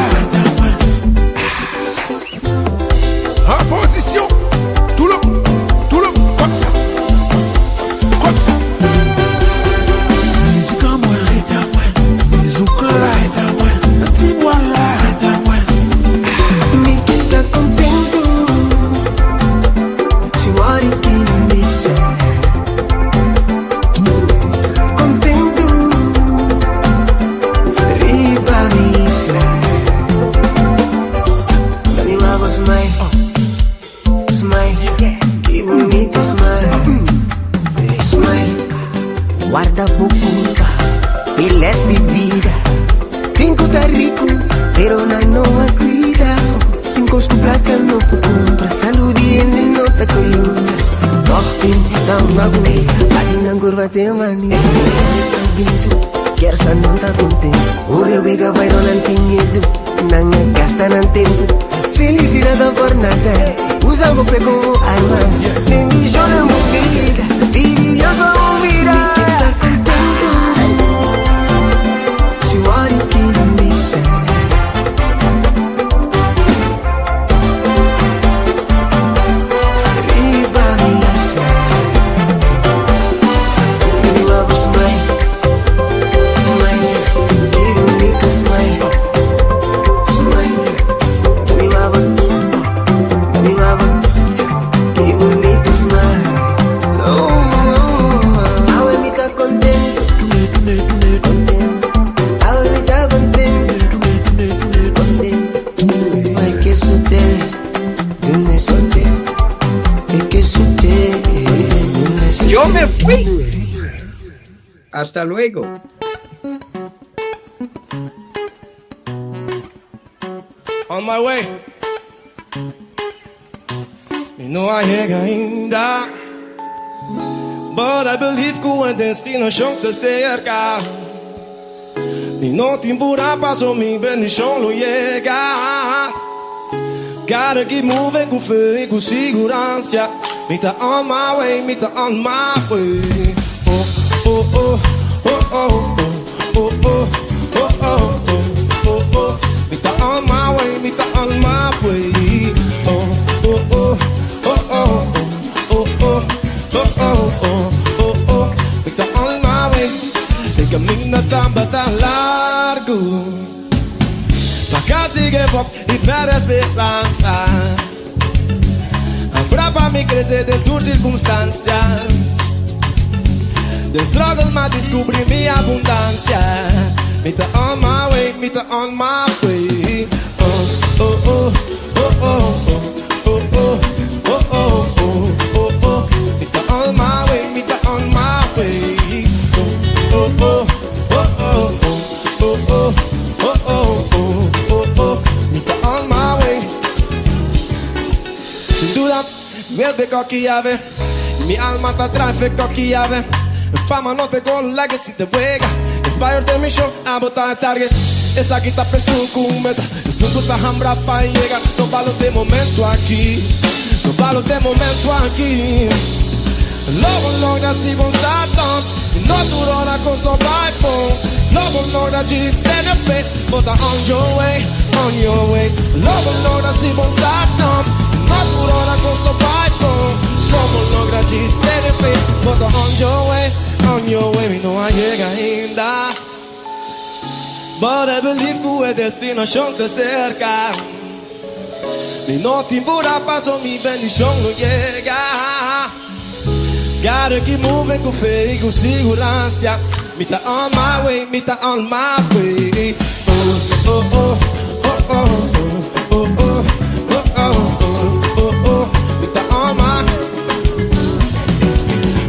An pozisyon, tou le, tou le, kòm sa, kòm sa. Mizik an mwen, mizouk la, ti bwa la. Mi ke ta kontentu Si wòrdu ki na misa Kontentu Riba mi isla Mi wou smile Smile Ki bunita smile Smile Warda bo culpa e les di vida Tin cu ta ricu pero nan no a cuida Tin cos cu placa no por cumpra Salud di hende no ta coyunta Toch tin ta un agu Bati nan curva te manisi Kier sa nan ta contento Ora wega bai ro nan tin miedu Nan a gasta nan tempo Felicidad ta por nada Usa bo fe como arma Bendiciona bo vida Pidi Dios pa bo mira Mi ke ta contento Si wòrdu ki nan bisa Riba mi isla Mi wou bo smile Smile Ki bunita smile Smile Mi wou bo Mi wou bo Ki bunita smile Oh, oh, Awe mi ta contento Contento Awe mi ta contento Contento Ay ke sute Dune sute E ke sute Dune sute Yo me fui. Hasta luego. On my way. Mi no a yega ainda. But I believe ku e destinashon ta serka. Mi no tin purá paso mi bendishon lo yega. Gotta keep moving ku fe i ku siguransia. Mi ta on my way, mi ta on my way. Oh, oh, oh, oh, oh, oh, oh, oh, oh, oh, oh, oh. Mi ta on my way, mi ta on my way. Oh, oh, oh, oh, oh, oh, oh, oh, oh, oh, oh, oh. Mi ta on my way. E kaminda tabata largu. Pa kasi give up i pèrdè speransa. A pa mi krese den tur sirkunstansia. Den struggle m'a deskubrí mi abundansia. Mi ta on my way, mi ta on my way. Oh, oh, oh, oh, oh, oh, oh, oh, oh, oh, oh, oh. Mi ta on my way, mi ta on my way. Oh, oh, oh, oh, oh, oh, oh, oh, oh, oh, oh, oh. Mi ta on my way. Sin duda, mi cocky ave. Mi alma ta drive cocky ave. Fama no te gol, legacy te wega. Inspired the mission, abo ta target. Esaki ta p'esun ku meta. Esun ku ta hambra pa yega. No balota e momento aki. No balota e momento aki. Lo bo logra si bo start up. No tur ora kos lo bai bon. Lo bo logra just stand up fe. Bo ta on your way, on your way. Lo bo logra si bo start up. No tur ora kos lo bai bon. Lo bo logra just stand up fe. Bo ta on your way, on your way. Mi no a yega ainda. But I believe ku e destinashon ta serka. Mi no tin purá paso mi bendishon lo yega. Gotta keep moving ku fe i ku siguransia. Mi ta on my way, mi ta on my way. Oh, oh, oh, oh, oh, oh, oh, oh, oh, oh, oh, oh. Mi ta on my.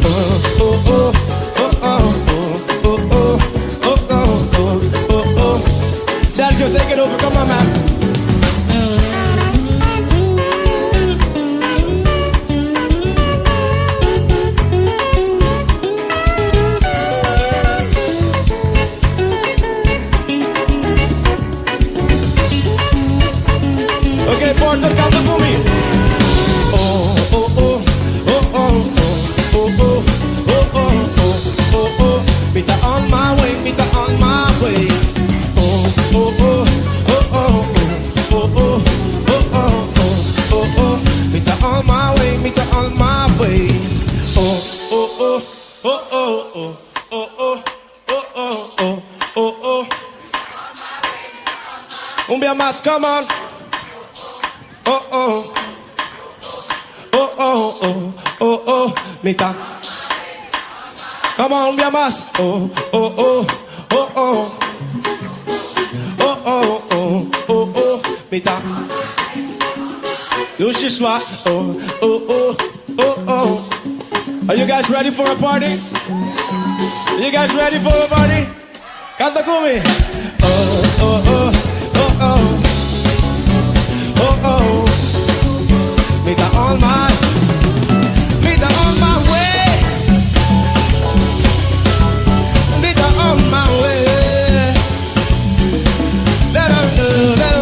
Oh, oh, oh, oh, oh, oh, oh, oh, oh, oh, oh, oh. Sergio, take it over. Come on, man. Ok, Porto, kanta ku mi. Oh, oh, oh, oh, oh, oh, oh, oh, oh, oh, oh, oh. Mi ta on my way, mi ta on my way. Oh, oh, oh, oh, oh, oh, oh, oh, oh, oh, oh, oh. Mi ta on my way, mi ta on my way. Oh, oh, oh, oh, oh, oh, oh, oh, oh, oh, oh, oh, oh. Un bia mas, come on. Oh, oh. Oh, oh, oh, oh, oh, mi ta. Come on, un bia mas. Oh, oh, oh, oh, oh. Oh, oh, oh, oh, oh, mi ta. Dushi swa. Oh, oh, oh, oh, oh. Are you guys ready for a party? You guys ready for a party? Kanta ku mi. Oh, oh, oh, oh, oh. Oh, oh. Mi ta on my, mi ta on my way. Mi ta on my way. Da da da da da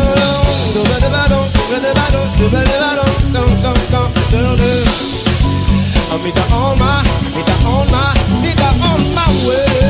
da da da da da da da da da da da. Mi ta on my, mi ta on my, mi ta on my way.